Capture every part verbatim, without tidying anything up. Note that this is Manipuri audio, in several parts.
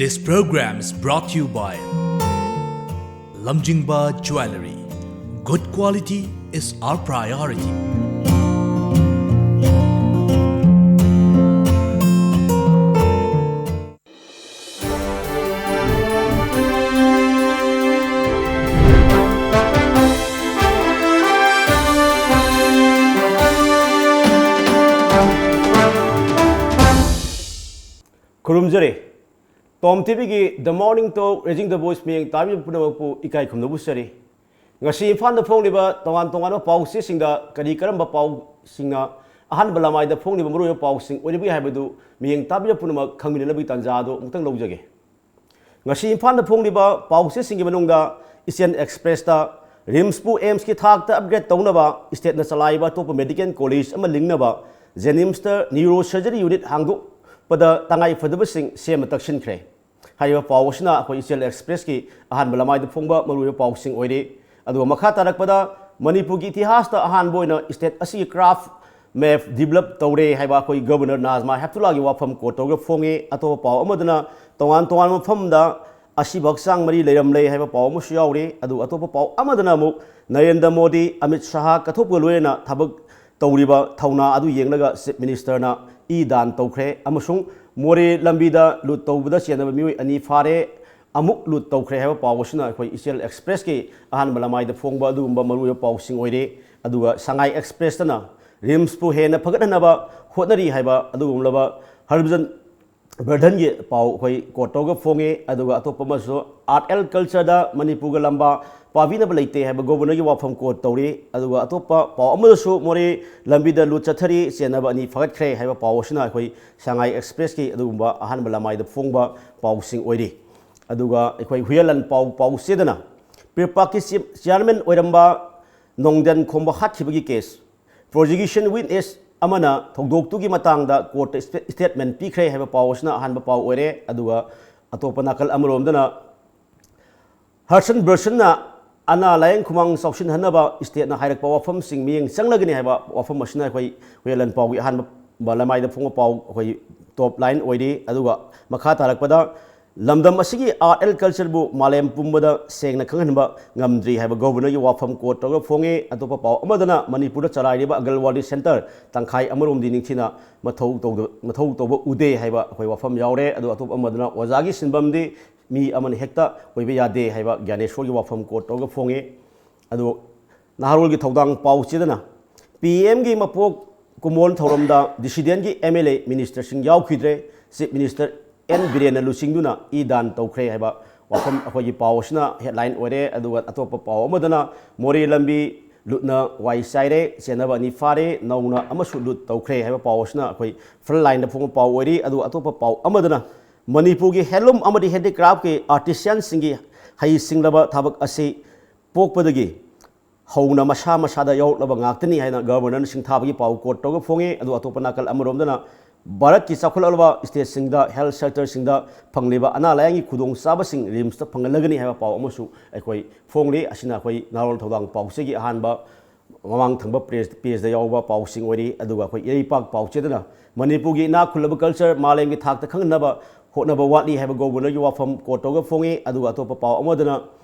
This program is brought to you by Lamjingba Jewellery. Good quality is our priority. ꯈꯨꯔꯨꯝꯖꯔꯤ꯫ Tom ꯇꯤꯚꯤꯒꯤ The Morning Talk, Raising the Voice ꯃꯤꯌꯦꯡ ꯇꯥꯕꯤꯕ ꯄꯨꯝꯅꯃꯛꯄꯨ ꯏꯀꯥꯏ ꯈꯨꯝꯅꯕ ꯎꯠꯆꯔꯤ꯫ ꯉꯁꯤ ꯏꯝꯐꯥꯜꯗ ꯐꯣꯡꯂꯤꯕ ꯇꯣꯉꯥꯟ ꯇꯣꯉꯥꯟꯕ ꯄꯥꯎꯆꯦꯁꯤꯡꯗ ꯀꯔꯤ ꯀꯔꯝꯕ ꯄꯥꯎꯁꯤꯡꯅ ꯑꯍꯥꯟꯕ ꯂꯃꯥꯏꯗ ꯐꯣꯡꯂꯤꯕ ꯃꯔꯨꯑꯣꯏꯕ ꯄꯥꯎꯁꯤꯡ ꯑꯣꯏꯔꯤꯕꯒꯦ ꯍꯥꯏꯕꯗꯨ ꯃꯤꯌꯦꯡ ꯇꯥꯕꯤꯕ ꯄꯨꯝꯅꯃꯛ ꯈꯪꯃꯤꯟꯅꯅꯕꯒꯤ ꯇꯥꯟꯖꯥ ꯑꯗꯨ ꯑꯃꯨꯛꯇꯪ ꯂꯧꯖꯒꯦ꯫ ꯉꯁꯤ ꯏꯝꯐꯥꯜꯗ ꯐꯣꯡꯂꯤꯕ ꯄꯥꯎꯆꯦꯁꯤꯡꯒꯤ ꯃꯅꯨꯡꯗ Asian Expressꯇ RIMSꯄꯨ AIIMSꯀꯤ ꯊꯥꯛꯇ upgrade ꯇꯧꯅꯕ stateꯅ ꯆꯂꯥꯏꯕ ꯑꯇꯣꯞꯄ medical college ꯑꯃ ꯂꯤꯡꯅꯕ JNIMSꯇ neurosurgery unit ꯍꯥꯡꯗꯣꯛꯄꯗ ꯇꯉꯥꯏ ꯐꯗꯕꯁꯤꯡ ꯁꯦꯝꯕ ꯇꯛꯁꯤꯟꯈ꯭ꯔꯦ꯫ ꯍꯥꯏꯔꯤꯕ ꯄꯥꯎ ꯑꯁꯤꯅ ꯑꯩꯈꯣꯏ Asian Expressꯀꯤ ꯑꯍꯥꯟꯕ ꯂꯃꯥꯏꯗ ꯐꯣꯡꯕ ꯃꯔꯨꯑꯣꯏꯕ ꯄꯥꯎꯁꯤꯡ ꯑꯣꯏꯔꯤ꯫ ꯑꯗꯨꯒ ꯃꯈꯥ ꯇꯥꯔꯛꯄꯗ ꯃꯅꯤꯄꯨꯔꯒꯤ ꯏꯇꯤꯍꯥꯁꯇ ꯑꯍꯥꯟꯕ ꯑꯣꯏꯅ state ꯑꯁꯤꯒꯤ craft map develop ꯇꯧꯔꯦ ꯍꯥꯏꯕ ꯑꯩꯈꯣꯏ Governor ꯅꯥꯖꯃꯥ ꯍꯦꯞꯇꯨꯂꯥꯒꯤ ꯋꯥꯐꯝ quote ꯇꯧꯔꯒ ꯐꯣꯡꯉꯤ꯫ ꯑꯇꯣꯞꯄ ꯄꯥꯎ ꯑꯃꯗꯅ ꯇꯣꯉꯥꯟ ꯇꯣꯉꯥꯟꯕ ꯃꯐꯝꯗ ꯑꯁꯤꯕ ꯍꯛꯆꯥꯡ ꯃꯔꯤ ꯂꯩꯔꯝꯂꯦ ꯍꯥꯏꯕ ꯄꯥꯎ ꯑꯃꯁꯨ ꯌꯥꯎꯔꯤ꯫ ꯑꯗꯨꯒ ꯑꯇꯣꯞꯄ ꯄꯥꯎ ꯑꯃꯗꯅ ꯑꯃꯨꯛ ꯅꯔꯦꯟꯗ꯭ꯔ ꯃꯣꯗꯤ, ꯑꯃꯤꯠ ꯁꯥꯍ ꯀꯠꯊꯣꯛꯄꯒ ꯂꯣꯏꯅꯅ ꯊꯕꯛ ꯇꯧꯔꯤꯕ ꯊꯧꯅꯥ ꯑꯗꯨ ꯌꯦꯡꯂꯒ Chief Ministerꯅ ꯏ ꯗꯥꯟ ꯇꯧꯈ꯭ꯔꯦ ꯑꯃꯁꯨꯡ ꯃꯣꯔꯦ ꯂꯝꯕꯤꯗ ꯂꯨꯠ ꯇꯧꯕꯗ ꯆꯦꯟꯅꯕ ꯃꯤꯑꯣꯏ ꯑꯅꯤ ꯐꯥꯔꯦ, ꯑꯃꯨꯛ ꯂꯨꯠ ꯇꯧꯈ꯭ꯔꯦ ꯍꯥꯏꯕ ꯄꯥꯎ ꯑꯁꯤꯅ ꯑꯩꯈꯣꯏ Asian Expressꯀꯤ ꯑꯍꯥꯟꯕ ꯂꯃꯥꯏꯗ ꯐꯣꯡꯕ ꯑꯗꯨꯒꯨꯝꯕ ꯃꯔꯨꯑꯣꯏꯕ ꯄꯥꯎꯁꯤꯡ ꯑꯣꯏꯔꯤ꯫ ꯑꯗꯨꯒ Sangai Expressꯇꯅ RIMSꯄꯨ ꯍꯦꯟꯅ ꯐꯒꯠꯍꯟꯅꯕ ꯍꯣꯠꯅꯔꯤ ꯍꯥꯏꯕ ꯑꯗꯨꯒꯨꯝꯂꯕ ꯍꯔꯚꯖꯟ ꯕꯔꯙꯟꯒꯤ ꯄꯥꯎ ꯑꯩꯈꯣꯏ quote ꯇꯧꯔꯒ ꯐꯣꯡꯉꯤ꯫ ꯑꯗꯨꯒ ꯑꯇꯣꯞꯄ ꯑꯃꯁꯨ Art and Cultureꯗ ꯃꯅꯤꯄꯨꯔꯒ ꯂꯝꯕꯥ ꯄꯥꯕꯤꯅꯕ ꯂꯩꯇꯦ ꯍꯥꯏꯕ Governorꯒꯤ ꯋꯥꯐꯝ quote ꯇꯧꯔꯤ꯫ ꯑꯗꯨꯒ ꯑꯇꯣꯞꯄ ꯄꯥꯎ ꯑꯃꯗꯁꯨ ꯃꯣꯔꯦ ꯂꯝꯕꯤꯗ ꯂꯨꯠ ꯆꯠꯊꯔꯤ, ꯆꯦꯟꯅꯕ ꯑꯅꯤ ꯐꯒꯠꯈ꯭ꯔꯦ ꯍꯥꯏꯕ ꯄꯥꯎ ꯑꯁꯤꯅ ꯑꯩꯈꯣꯏ Sangai Expressꯀꯤ ꯑꯗꯨꯒꯨꯝꯕ ꯑꯍꯥꯟꯕ ꯂꯃꯥꯏꯗ ꯐꯣꯡꯕ ꯄꯥꯎꯁꯤꯡ ꯑꯣꯏꯔꯤ꯫ ꯑꯗꯨꯒ ꯑꯩꯈꯣꯏ ꯍꯨꯌꯦꯟꯂꯥꯟ ꯄꯥꯎ ꯄꯥꯎꯆꯦꯗꯅ ꯄꯤꯔꯄꯥꯛꯀꯤ ꯆꯤ-, chairman ꯑꯣꯏꯔꯝꯕ ꯅꯣꯡꯗꯦꯟ ꯈꯣꯝꯕ ꯍꯥꯠꯈꯤꯕꯒꯤ case, prosecution witness ꯑꯃꯅ ꯊꯧꯗꯣꯛꯇꯨꯒꯤ ꯃꯇꯥꯡꯗ courtꯇ ꯁ꯭ꯇꯦ-, statement ꯄꯤꯈ꯭ꯔꯦ ꯍꯥꯏꯕ ꯄꯥꯎ ꯑꯁꯤꯅ ꯑꯍꯥꯟꯕ ꯄꯥꯎ ꯑꯣꯏꯔꯦ꯫ ꯑꯗꯨꯒ ꯑꯇꯣꯞꯄ ꯅꯥꯀꯜ ꯑꯃꯔꯣꯝꯗꯅ ꯍꯔꯁꯟ ꯕꯔꯁꯟꯅ ꯑꯅꯥ ꯂꯥꯌꯦꯡ ꯈꯨꯃꯥꯡ ꯆꯥꯎꯁꯤꯟꯍꯟꯅꯕ stateꯅ ꯍꯥꯏꯔꯛꯄ ꯋꯥꯐꯝꯁꯤꯡ ꯃꯤꯠꯌꯦꯡ ꯆꯪꯂꯒꯅꯤ ꯍꯥꯏꯕ ꯋꯥꯐꯝ ꯑꯁꯤꯅ ꯑꯩꯈꯣꯏ ꯍꯨꯌꯦꯟꯂꯥꯟ ꯄꯥꯎꯒꯤ ꯑꯍꯥꯟꯕ ꯂꯃꯥꯏꯗ ꯐꯣꯡꯕ ꯄꯥꯎ ꯑꯩꯈꯣꯏ top line ꯑꯣꯏꯔꯤ꯫ ꯑꯗꯨꯒ ꯃꯈꯥ ꯇꯥꯔꯛꯄꯗ ꯂꯝꯗꯝ ꯑꯁꯤꯒꯤ art and culture ꯕꯨ ꯃꯥꯂꯦꯝ ꯄꯨꯝꯕꯗ ꯁꯦꯡꯅ ꯈꯪꯍꯟꯕ ꯉꯝꯗ꯭ꯔꯤ ꯍꯥꯏꯕ Governor ꯒꯤ ꯋꯥꯐꯝ quote ꯇꯧꯔꯒ ꯐꯣꯡꯉꯤ꯫ ꯑꯇꯣꯞꯄ ꯄꯥꯎ ꯑꯃꯗꯅ ꯃꯅꯤꯄꯨꯔꯗ ꯆꯂꯥꯏꯔꯤꯕ ꯑꯪꯒꯜꯋꯥꯗꯤ center ꯇꯪꯈꯥꯏ ꯑꯃꯔꯣꯝꯗꯤ ꯅꯤꯡꯊꯤꯅ ꯃꯊꯧ ꯇꯧꯗ-, ꯃꯊꯧ ꯇꯧꯕ ꯎꯗꯦ ꯍꯥꯏꯕ ꯑꯩꯈꯣꯏ ꯋꯥꯐꯝ ꯌꯥꯎꯔꯦ꯫ ꯑꯗꯨꯒ ꯑꯇꯣꯞꯄ ꯑꯃꯗꯅ ꯑꯣꯖꯥꯒꯤ ꯁꯤꯟꯐꯝꯗꯤ ꯃꯤ ꯑꯃꯅ ꯍꯦꯛꯇ ꯑꯣꯏꯕ ꯌꯥꯗꯦ ꯍꯥꯏꯕ ꯒ꯭ꯌꯥꯅꯦꯁꯣꯔꯒꯤ ꯋꯥꯐꯝ quote ꯇꯧꯔꯒ ꯐꯣꯡꯉꯤ꯫ ꯑꯗꯨ ꯅꯍꯥꯔꯣꯜꯒꯤ ꯊꯧꯗꯥꯡ ꯄꯥꯎ ꯆꯦꯗꯅ P M ꯒꯤ ꯃꯄꯣꯛ ꯀꯨꯝꯑꯣꯟ ꯊꯧꯔꯝꯗ dissident ꯀꯤ M L A minister ꯁꯤꯡ ꯌꯥꯎꯈꯤꯗ꯭ꯔꯦ꯫ Chief Minister N ꯕꯤꯔꯦꯟꯅ ꯂꯨꯆꯤꯡꯗꯨꯅ ꯏ ꯗꯥꯟ ꯇꯧꯈ꯭ꯔꯦ ꯍꯥꯏꯕ ꯋꯥꯐꯝ ꯑꯩꯈꯣꯏꯒꯤ ꯄꯥꯎ ꯑꯁꯤꯅ headline ꯑꯣꯏꯔꯦ꯫ ꯑꯗꯨꯒ ꯑꯇꯣꯞꯄ ꯄꯥꯎ ꯑꯃꯗꯅ ꯃꯣꯔꯦ ꯂꯝꯕꯤ ꯂꯨꯠꯅ ꯋꯥꯏ ꯆꯥꯏꯔꯦ, ꯆꯦꯟꯅꯕ ꯑꯅꯤ ꯐꯥꯔꯦ, ꯅꯧꯅ ꯑꯃꯁꯨ ꯂꯨꯠ ꯇꯧꯈ꯭ꯔꯦ ꯍꯥꯏꯕ ꯄꯥꯎ ꯑꯁꯤꯅ ꯑꯩꯈꯣꯏ front line ꯗ ꯐꯣꯡꯕ ꯄꯥꯎ ꯑꯣꯏꯔꯤ꯫ ꯑꯗꯨꯒ ꯑꯇꯣꯞꯄ ꯄꯥꯎ ꯑꯃꯗꯅ ꯃꯅꯤꯄꯨꯔꯒꯤ handloom ꯑꯃꯗꯤ handicraft ꯀꯤ artisan ꯁꯤꯡꯒꯤ ꯍꯩꯁꯤꯡꯂꯕ ꯊꯕꯛ ꯑꯁꯤ ꯄꯣꯛꯄꯗꯒꯤ ꯍꯧꯅ ꯃꯁꯥ ꯃꯁꯥꯗ ꯌꯥꯎꯔꯛꯂꯕ ꯉꯥꯛꯇꯅꯤ ꯍꯥꯏꯅ Governor ꯅ ꯁꯤꯡꯊꯥꯕꯒꯤ ꯄꯥꯎ quote ꯇꯧꯔꯒ ꯐꯣꯡꯉꯤ꯫ ꯑꯗꯨ ꯑꯇꯣꯞꯄ ꯅꯥꯀꯜ ꯑꯃꯔꯣꯝꯗꯅ ꯚꯥꯔꯠꯀꯤ ꯆꯥꯎꯈꯠꯂꯕ state ꯁꯤꯡꯗ health centre ꯁꯤꯡꯗ ꯐꯪꯂꯤꯕ ꯑꯅꯥ ꯂꯥꯌꯦꯡꯒꯤ ꯈꯨꯗꯣꯡꯆꯥꯕꯁꯤꯡ ꯔꯤꯝꯁꯇ ꯐꯪꯍꯜꯂꯒꯅꯤ ꯍꯥꯏꯕ ꯄꯥꯎ ꯑꯃꯁꯨ ꯑꯩꯈꯣꯏ ꯐꯣꯡꯂꯤ꯫ ꯑꯁꯤꯅ ꯑꯩꯈꯣꯏ ꯅꯍꯥꯔꯣꯜ ꯊꯧꯗꯥꯡ ꯄꯥꯎꯆꯦꯒꯤ ꯑꯍꯥꯟꯕ ꯃꯃꯥꯡ ꯊꯪꯕ page, page ꯇ ꯌꯥꯎꯕ ꯄꯥꯎꯁꯤꯡ ꯑꯣꯏꯔꯤ꯫ ꯑꯗꯨꯒ ꯑꯩꯈꯣꯏ ꯏꯔꯩꯄꯥꯛ ꯄꯥꯎꯆꯦꯗꯅ ꯃꯅꯤꯄꯨꯔꯒꯤ ꯏꯅꯥꯛ ꯈꯨꯜꯂꯕ culture ꯃꯥꯂꯦꯝꯒꯤ ꯊꯥꯛꯇ ꯈꯪꯍꯟꯅꯕ ꯍꯣꯠꯅꯕ ꯋꯥꯠꯂꯤ ꯍꯥꯏꯕ Governor ꯒꯤ ꯋꯥꯐꯝ quote ꯇꯧꯔꯒ ꯐꯣꯡꯉꯤ꯫ ꯑꯗꯨꯒ ꯑꯇꯣꯞꯄ ꯄꯥꯎ ꯑꯃꯗꯅ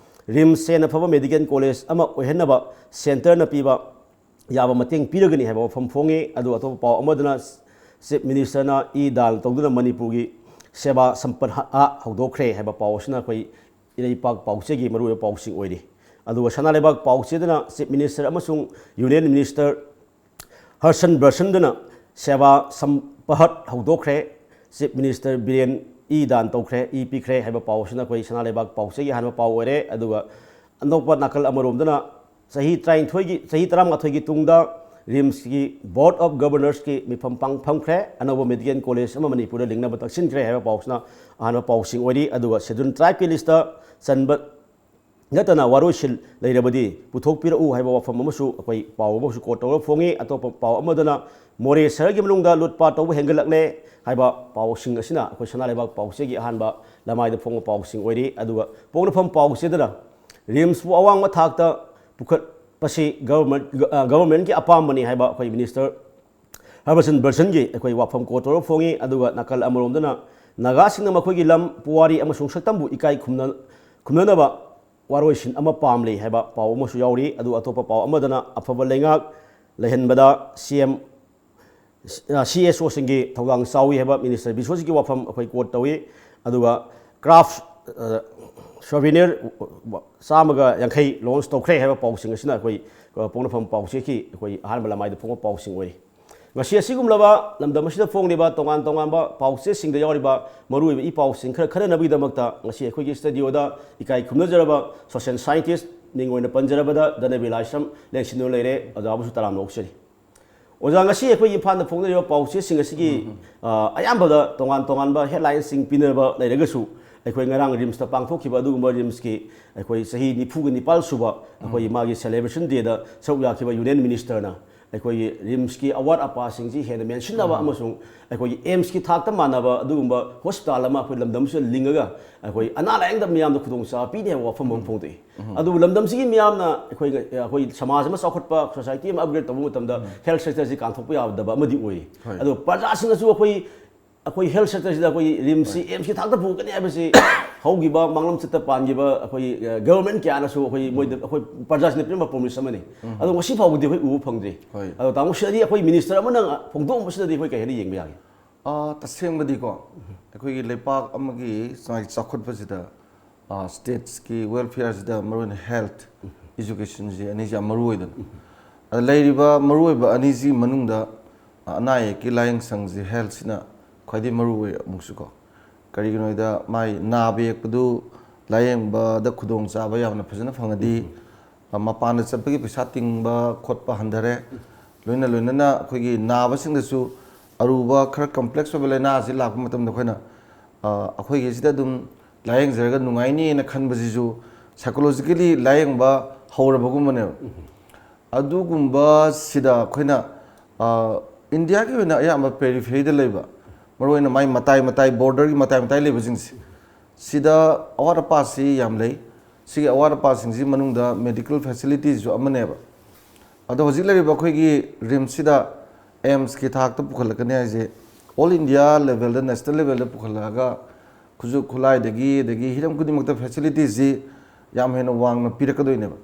ꯔꯤꯝꯁ ꯍꯦꯟꯅ ꯐꯕ medical college ꯑꯃ ꯑꯣꯏꯍꯟꯅꯕ centre ꯅ ꯄꯤꯕ ꯌꯥꯕ ꯃꯇꯦꯡ ꯄꯤꯔꯒꯅꯤ ꯍꯥꯏꯕ ꯋꯥꯐꯝ ꯐꯣꯡꯉꯤ꯫ ꯑꯗꯨꯒ ꯑꯇꯣꯞꯄ ꯄꯥꯎ ꯑꯃꯗꯅ Chief Minister ꯅ ꯏ ꯗꯥꯟ ꯇꯧꯗꯨꯅ ꯃꯅꯤꯄꯨꯔꯒꯤ ꯁꯦꯕꯥ ꯁꯝꯄꯠ ꯍ-, ꯍꯧꯗꯣꯛꯈ꯭ꯔꯦ ꯍꯥꯏꯕ ꯄꯥꯎ ꯑꯁꯤꯅ ꯑꯩꯈꯣꯏ ꯏꯔꯩꯄꯥꯛ ꯄꯥꯎꯆꯦꯒꯤ ꯃꯔꯨꯑꯣꯏꯕ ꯄꯥꯎꯁꯤꯡ ꯑꯣꯏꯔꯤ꯫ ꯑꯗꯨꯒ ꯁꯅꯥ ꯂꯩꯕꯥꯛ ꯄꯥꯎꯆꯦꯗꯅ Chief Minister ꯑꯃꯁꯨꯡ Union Minister ꯍꯔꯁꯟ ꯕꯔꯁꯟꯗꯨꯅ ꯁꯦꯕꯥ ꯁꯝꯄꯍꯠ ꯍꯧꯗꯣꯛꯈ꯭ꯔꯦ꯫ Chief Minister ꯕꯤꯔꯦꯟ ꯏ ꯗꯥꯟ ꯇꯧꯈ꯭ꯔꯦ, ꯏ ꯄꯤꯈ꯭ꯔꯦ ꯍꯥꯏꯕ ꯄꯥꯎ ꯑꯁꯤꯅ ꯑꯩꯈꯣꯏ ꯁꯅꯥ ꯂꯩꯕꯥꯛ ꯄꯥꯎꯆꯦꯒꯤ ꯑꯍꯥꯟꯕ ꯄꯥꯎ ꯑꯣꯏꯔꯦ꯫ ꯑꯗꯨꯒ ꯑꯅꯧꯕ ꯅꯥꯀꯜ ꯑꯃꯔꯣꯝꯗꯅ ꯆꯍꯤ ꯇꯔꯥꯅꯤꯊꯣꯏꯒꯤ, ꯆꯍꯤ ꯇꯔꯥꯃꯥꯊꯣꯏꯒꯤ ꯇꯨꯡꯗ ꯔꯤꯝꯁꯀꯤ Board of Governors ꯀꯤ ꯃꯤꯐꯝ ꯄꯥꯡ-, ꯐꯝꯈ꯭ꯔꯦ꯫ ꯑꯅꯧꯕ medical college ꯑꯃ ꯃꯅꯤꯄꯨꯔꯗ ꯂꯤꯡꯅꯕ ꯇꯛꯁꯤꯟꯈ꯭ꯔꯦ ꯍꯥꯏꯕ ꯄꯥꯎꯁꯤꯅ ꯑꯍꯥꯟꯕ ꯄꯥꯎꯁꯤꯡ ꯑꯣꯏꯔꯤ꯫ ꯑꯗꯨꯒ Scheduled Tribe ꯀꯤ list ꯇ ꯆꯟꯕ ꯅꯠꯇꯅ ꯋꯥꯔꯣꯏꯁꯤꯟ ꯂꯩꯔꯕꯗꯤ ꯄꯨꯊꯣꯛꯄꯤꯔꯛꯎ ꯍꯥꯏꯕ ꯋꯥꯐꯝ ꯑꯃꯁꯨ ꯑꯩꯈꯣꯏ ꯄꯥꯎ ꯑꯃꯁꯨ quote ꯇꯧꯔꯒ ꯐꯣꯡꯉꯤ꯫ ꯑꯇꯣꯞꯄ ꯄꯥꯎ ꯑꯃꯗꯅ ꯃꯣꯔꯦ ꯁꯍꯔꯒꯤ ꯃꯅꯨꯡꯗ ꯂꯨꯠꯄꯥꯠ ꯇꯧꯕ ꯍꯦꯟꯒꯠꯂꯛꯂꯦ ꯍꯥꯏꯕ ꯄꯥꯎꯁꯤꯡ ꯑꯁꯤꯅ ꯑꯩꯈꯣꯏ ꯁꯅꯥ ꯂꯩꯕꯥꯛ ꯄꯥꯎꯆꯦꯒꯤ ꯑꯍꯥꯟꯕ ꯂꯃꯥꯏꯗ ꯐꯣꯡꯕ ꯄꯥꯎꯁꯤꯡ ꯑꯣꯏꯔꯤ꯫ ꯑꯗꯨꯒ ꯄꯣꯛꯅꯐꯝ ꯄꯥꯎꯆꯦꯗꯅ ꯔꯤꯝꯁꯄꯨ ꯑꯋꯥꯡꯕ ꯊꯥꯛꯇ ꯄꯨꯈꯠꯄꯁꯤ government, ꯑ, government ꯀꯤ ꯑꯄꯥꯝꯕꯅꯤ ꯍꯥꯏꯕ ꯑꯩꯈꯣꯏ Minister ꯍꯔꯕꯆꯟ ꯕꯔꯁꯟꯒꯤ ꯑꯩꯈꯣꯏ ꯋꯥꯐꯝ quote ꯇꯧꯔꯒ ꯐꯣꯡꯉꯤ꯫ ꯑꯗꯨꯒ ꯅꯥꯀꯜ ꯑꯃꯔꯣꯝꯗꯅ ꯅꯥꯒꯥꯁꯤꯡꯅ ꯃꯈꯣꯏꯒꯤ ꯂꯝ, ꯄꯨꯋꯥꯔꯤ ꯑꯃꯁꯨꯡ ꯁꯛꯇꯝꯕꯨ ꯏꯀꯥꯏ ꯈꯨꯝꯅ-, ꯈꯨꯝꯅꯅꯕ ꯋꯥꯔꯣꯏꯁꯤꯟ ꯑꯃ ꯄꯥꯝꯂꯤ ꯍꯥꯏꯕ ꯄꯥꯎ ꯑꯃꯁꯨ ꯌꯥꯎꯔꯤ꯫ ꯑꯗꯨꯒ ꯑꯇꯣꯞꯄ ꯄꯥꯎ ꯑꯃꯗꯅ ꯑꯐꯕ ꯂꯩꯉꯥꯛ ꯂꯩꯍꯟꯕꯗ ꯁꯤ ꯑꯦꯝ, ꯑ, ꯁꯤ ꯑꯦꯁ ꯑꯣꯁꯤꯡꯒꯤ ꯊꯧꯗꯥꯡ ꯆꯥꯎꯏ ꯍꯥꯏꯕ ꯃꯤꯅꯤꯁꯇꯔ ꯕꯤꯁ꯭ꯋꯖꯤꯠꯀꯤ ꯋꯥꯐꯝ ꯑꯩꯈꯣꯏ ꯀꯣꯠ ꯇꯧꯏ꯫ ꯑꯗꯨꯒ ꯀ꯭ꯔꯥꯐ, ꯑ, ꯁꯣꯚꯤꯅꯤꯌꯔ ꯆꯥꯝꯃꯒ ꯌꯥꯡꯈꯩ ꯂꯣꯟꯁ ꯇꯧꯈ꯭ꯔꯦ ꯍꯥꯏꯕ ꯄꯥꯎꯁꯤꯡ ꯑꯁꯤꯅ ꯑꯩꯈꯣꯏ, ꯑ, ꯄꯣꯛꯅꯐꯝ ꯄꯥꯎꯆꯦꯒꯤ ꯑꯩꯈꯣꯏ ꯑꯍꯥꯟꯕ ꯂꯃꯥꯏꯗ ꯐꯣꯡꯕ ꯄꯥꯎꯁꯤꯡ ꯑꯣꯏ꯫ ꯉꯁꯤ ꯑꯁꯤꯒꯨꯝꯂꯕ ꯂꯝꯗꯝ ꯑꯁꯤꯗ ꯐꯣꯡꯂꯤꯕ ꯇꯣꯉꯥꯟ ꯇꯣꯉꯥꯟꯕ ꯄꯥꯎꯆꯦꯁꯤꯡꯗ ꯌꯥꯎꯔꯤꯕ ꯃꯔꯨꯑꯣꯏꯕ ꯏ ꯄꯥꯎꯁꯤꯡ ꯈꯔ ꯈꯟꯅꯅꯕꯒꯤꯗꯃꯛꯇ ꯉꯁꯤ ꯑꯩꯈꯣꯏꯒꯤ ꯁ꯭ꯇꯨꯗꯤꯑꯣꯗ ꯏꯀꯥꯏ ꯈꯨꯝꯅꯖꯔꯕ ꯁꯣꯁꯤꯌꯦꯜ ꯁꯥꯏꯟꯇꯤꯁ, ꯃꯤꯡ ꯑꯣꯏꯅ ꯄꯟꯖꯔꯕꯗ ꯙꯅꯕꯤꯔ ꯂꯥꯏꯁ꯭ꯔꯝ ꯂꯦꯡꯁꯤꯟꯗꯨꯅ ꯂꯩꯔꯦ꯫ ꯑꯣꯖꯥꯕꯨꯁꯨ ꯇꯔꯥꯝꯅ ꯑꯣꯛꯆꯔꯤ꯫ ꯑꯣꯖꯥ, ꯉꯁꯤ ꯑꯩꯈꯣꯏ ꯏꯝꯐꯥꯜꯗ ꯐꯣꯡꯅꯔꯤꯕ ꯄꯥꯎꯆꯦꯁꯤꯡ ꯑꯁꯤꯒꯤ, ꯑ, ꯑꯌꯥꯝꯕꯗ ꯇꯣꯉꯥꯟ ꯇꯣꯉꯥꯟꯕ ꯍꯦꯗꯂꯥꯏꯟꯁꯤꯡ ꯄꯤꯅꯕ ꯂꯩꯔꯒꯁꯨ, ꯑꯩꯈꯣꯏ ꯉꯔꯥꯡ ꯔꯤꯝꯁꯇ ꯄꯥꯡꯊꯣꯛꯈꯤꯕ ꯑꯗꯨꯒꯨꯝꯕ ꯔꯤꯝꯁꯀꯤ ꯑꯩꯈꯣꯏ ꯆꯍꯤ ꯅꯤꯐꯨꯒ ꯅꯤꯄꯥꯜ ꯁꯨꯕ ꯑꯩꯈꯣꯏꯒꯤ ꯃꯥꯒꯤ ꯁꯦꯂꯦꯕ꯭ꯔꯦꯁꯟ ꯗꯦꯗ ꯁꯔꯨꯛ ꯌꯥꯈꯤꯕ ꯌꯨꯅꯤꯌꯟ ꯃꯤꯅꯤꯁꯇꯔꯅ ꯑꯩꯈꯣꯏꯒꯤ ꯔꯤꯝꯁꯀꯤ ꯑꯋꯥꯠ ꯑꯄꯥꯁꯤꯡꯁꯤ ꯍꯦꯟꯅ ꯃꯦꯟꯁꯤꯟꯅꯕ ꯑꯃꯁꯨꯡ ꯑꯩꯈꯣꯏꯒꯤ ꯑꯦꯝꯁꯀꯤ ꯊꯥꯛꯇ ꯃꯥꯟꯅꯕ ꯑꯗꯨꯒꯨꯝꯕ ꯍꯣꯁꯄꯤꯇꯥꯜ ꯑꯃ ꯑꯩꯈꯣꯏ ꯂꯝꯗꯝꯁꯤꯗ ꯂꯤꯡꯉꯒ ꯑꯩꯈꯣꯏ ꯑꯅꯥ ꯂꯥꯌꯦꯡꯗ ꯃꯤꯌꯥꯝꯗ ꯈꯨꯗꯣꯡꯆꯥꯕ ꯄꯤꯅꯤ ꯍꯥꯏꯕ ꯋꯥꯐꯝ ꯑꯃ ꯐꯣꯡꯗꯣꯛꯏ꯫ ꯑꯗꯨꯕꯨ ꯂꯝꯗꯝꯁꯤꯒꯤ ꯃꯤꯌꯥꯝꯅ ꯑꯩꯈꯣꯏ, ꯑꯩꯈꯣꯏ ꯁꯃꯥꯖ ꯑꯃ ꯆꯥꯎꯈꯠꯄ, ꯁꯣꯁꯥꯏꯇꯤ ꯑꯃ ꯑꯞꯒ꯭ꯔꯦꯗ ꯇꯧꯕ ꯃꯇꯝꯗ ꯍꯦꯜꯊ ꯁꯦꯛꯇꯔꯁꯤ ꯀꯥꯟꯊꯣꯛꯄ ꯌꯥꯗꯕ ꯑꯃꯗꯤ ꯑꯣꯏ꯫ ꯍꯣꯏ꯫ ꯑꯗꯣ ꯄ꯭ꯔꯖꯥꯁꯤꯡꯅꯁꯨ ꯑꯩꯈꯣꯏ, ꯑꯩꯈꯣꯏ ꯍꯦꯜꯊ ꯁꯦꯛꯇꯔꯁꯤꯗ ꯑꯩꯈꯣꯏ ꯔꯤꯝꯁꯁꯤ, ꯍꯣꯏ, ꯑꯦꯝꯁꯀꯤ ꯊꯥꯛꯇ ꯄꯨꯒꯅꯤ ꯍꯥꯏꯕꯁꯤ ꯍꯧꯈꯤꯕ ꯃꯥꯡꯂꯝ ꯆꯠꯇ ꯄꯥꯟꯈꯤꯕ ꯑꯩꯈꯣꯏ, ꯑ, ꯒꯚꯔꯟꯃꯦꯟꯠ ꯀꯌꯥꯅꯁꯨ ꯑꯩꯈꯣꯏ ꯃꯣꯏꯗ, ꯑꯩꯈꯣꯏ ꯄ꯭ꯔꯖꯥꯁꯤꯡꯗ ꯄꯤꯔꯝꯕ ꯄ꯭ꯔꯣꯃꯤꯁ ꯑꯃꯅꯤ꯫ ꯑꯗꯣ ꯉꯁꯤ ꯐꯥꯎꯕꯗꯤ ꯑꯩꯈꯣꯏ ꯎꯕ ꯐꯪꯗ꯭ꯔꯤ꯫ ꯍꯣꯏ꯫ ꯑꯗꯣ ꯇꯥꯃꯣ, ꯁꯤꯗꯗꯤ ꯑꯩꯈꯣꯏ ꯃꯤꯅꯤꯁꯇꯔ ꯑꯃꯅ ꯐꯣꯡꯗꯣꯛꯑꯝꯕꯁꯤꯗꯗꯤ ꯑꯩꯈꯣꯏ ꯀꯩ ꯍꯥꯏꯅ ꯌꯦꯡꯕ ꯌꯥꯒꯦ? ꯑ, ꯇꯁꯦꯡꯕꯗꯤꯀꯣ, ꯑꯩꯈꯣꯏꯒꯤ ꯂꯩꯄꯥꯛ ꯑꯃꯒꯤ ꯆꯥꯎ-, ꯆꯥꯎꯈꯠꯄꯁꯤꯗ, ꯑ, ꯁ꯭ꯇꯦꯠꯁꯀꯤ ꯋꯦꯜꯐꯤꯌꯔꯁꯤꯗ ꯃꯔꯨꯑꯣꯏꯅ ꯍꯦꯜꯊ, ꯏꯖꯨꯀꯦꯁꯟꯁꯤ ꯑꯅꯤꯁꯤ ꯌꯥꯝ ꯃꯔꯨ ꯑꯣꯏꯗꯅ꯫ ꯑꯗ ꯂꯩꯔꯤꯕ ꯃꯔꯨꯑꯣꯏꯕ ꯑꯅꯤꯁꯤꯒꯤ ꯃꯅꯨꯡꯗ, ꯑ, ꯑꯅꯥ ꯑꯌꯦꯛꯀꯤ ꯂꯥꯌꯦꯡ ꯁꯪꯁꯤ ꯍꯦꯜꯊꯁꯤꯅ ꯈ꯭ꯋꯥꯏꯗꯒꯤ ꯃꯔꯨ ꯑꯣꯏ ꯑꯃꯨꯛꯁꯨꯀꯣ꯫ ꯀꯔꯤꯒꯤꯅꯣ ꯍꯥꯏꯗ ꯃꯥꯏ ꯅꯥꯕ ꯌꯦꯛꯄꯗꯨ ꯂꯥꯌꯦꯡꯕꯗ ꯈꯨꯗꯣꯡꯆꯥꯕ ꯌꯥꯝꯅ ꯐꯖꯅ ꯐꯪꯉꯗꯤ, ꯑ, ꯃꯄꯥꯟꯗ ꯆꯠꯄꯒꯤ ꯄꯩꯁꯥ ꯇꯤꯡꯕ ꯈꯣꯠꯄ ꯍꯟꯊꯔꯦ꯫ ꯂꯣꯏꯅ ꯂꯣꯏꯅꯅ ꯑꯩꯈꯣꯏꯒꯤ ꯅꯥꯕꯁꯤꯡꯗꯁꯨ ꯑꯔꯨꯕ ꯈꯔ ꯀꯝꯄ꯭ꯂꯦꯛꯁ ꯑꯣꯏꯕ ꯂꯥꯏꯅꯥ ꯑꯁꯤ ꯂꯥꯛꯄ ꯃꯇꯝꯗ ꯑꯩꯈꯣꯏꯅ, ꯑ, ꯑꯩꯈꯣꯏꯒꯤꯁꯤꯗ ꯑꯗꯨꯝ ꯂꯥꯌꯦꯡꯖꯔꯒ ꯅꯨꯡꯉꯥꯏꯅꯤꯅ ꯈꯟꯕꯁꯤꯁꯨ ꯁꯥꯏꯀꯣꯂꯣꯖꯤꯀꯦꯂꯤ ꯂꯥꯌꯦꯡꯕ ꯍꯧꯔꯕꯒꯨꯝꯕꯅꯦꯕ꯫ ꯑꯗꯨꯒꯨꯝꯕꯁꯤꯗ ꯑꯩꯈꯣꯏꯅ, ꯑ, ꯏꯟꯗꯤꯌꯥꯒꯤ ꯑꯣꯏꯅ ꯑꯌꯥꯝꯕ ꯄꯦꯔꯤꯐꯦꯔꯤꯗ ꯂꯩꯕ, ꯃꯔꯨꯑꯣꯏꯅ ꯃꯥꯏ ꯃꯇꯥꯏ ꯃꯇꯥꯏ, ꯕꯣꯔꯗꯔꯒꯤ ꯃꯇꯥꯏ ꯃꯇꯥꯏ ꯂꯩꯕꯁꯤꯡꯁꯦ, ꯁꯤꯗ ꯑꯋꯥꯠ ꯑꯄꯥꯁꯤ ꯌꯥꯝ ꯂꯩ꯫ ꯁꯤꯒꯤ ꯑꯋꯥꯠ ꯑꯄꯥꯁꯤꯡꯁꯤ ꯃꯅꯨꯡꯗ ꯃꯦꯗꯤꯀꯦꯜ ꯐꯦꯁꯤꯂꯤꯇꯤꯁꯨ ꯑꯃꯅꯦꯕ꯫ ꯑꯗꯣ ꯍꯧꯖꯤꯛ ꯂꯩꯔꯤꯕ ꯑꯩꯈꯣꯏꯒꯤ ꯔꯤꯝꯁꯁꯤꯗ ꯑꯦꯝꯁꯀꯤ ꯊꯥꯛꯇ ꯄꯨꯈꯠꯂꯛꯀꯅꯤ ꯍꯥꯏꯁꯦ, ꯑꯣꯜ ꯏꯟꯗꯤꯌꯥ ꯂꯦꯚꯦꯜꯗ, ꯅꯦꯁꯅꯦꯜ ꯂꯦꯚꯦꯜꯗ ꯄꯨꯈꯠꯂꯛꯑꯒ ꯈꯨꯠꯁꯨ ꯈꯨꯠꯂꯥꯏꯗꯒꯤ, ꯑꯗꯒꯤ ꯍꯤꯔꯝ ꯈꯨꯗꯤꯡꯃꯛꯇ ꯐꯦꯁꯤꯂꯤꯇꯤꯁꯤ ꯌꯥꯝ ꯍꯦꯟꯅ ꯋꯥꯡꯅ ꯄꯤꯔꯛꯀꯗꯣꯏꯅꯦꯕ꯫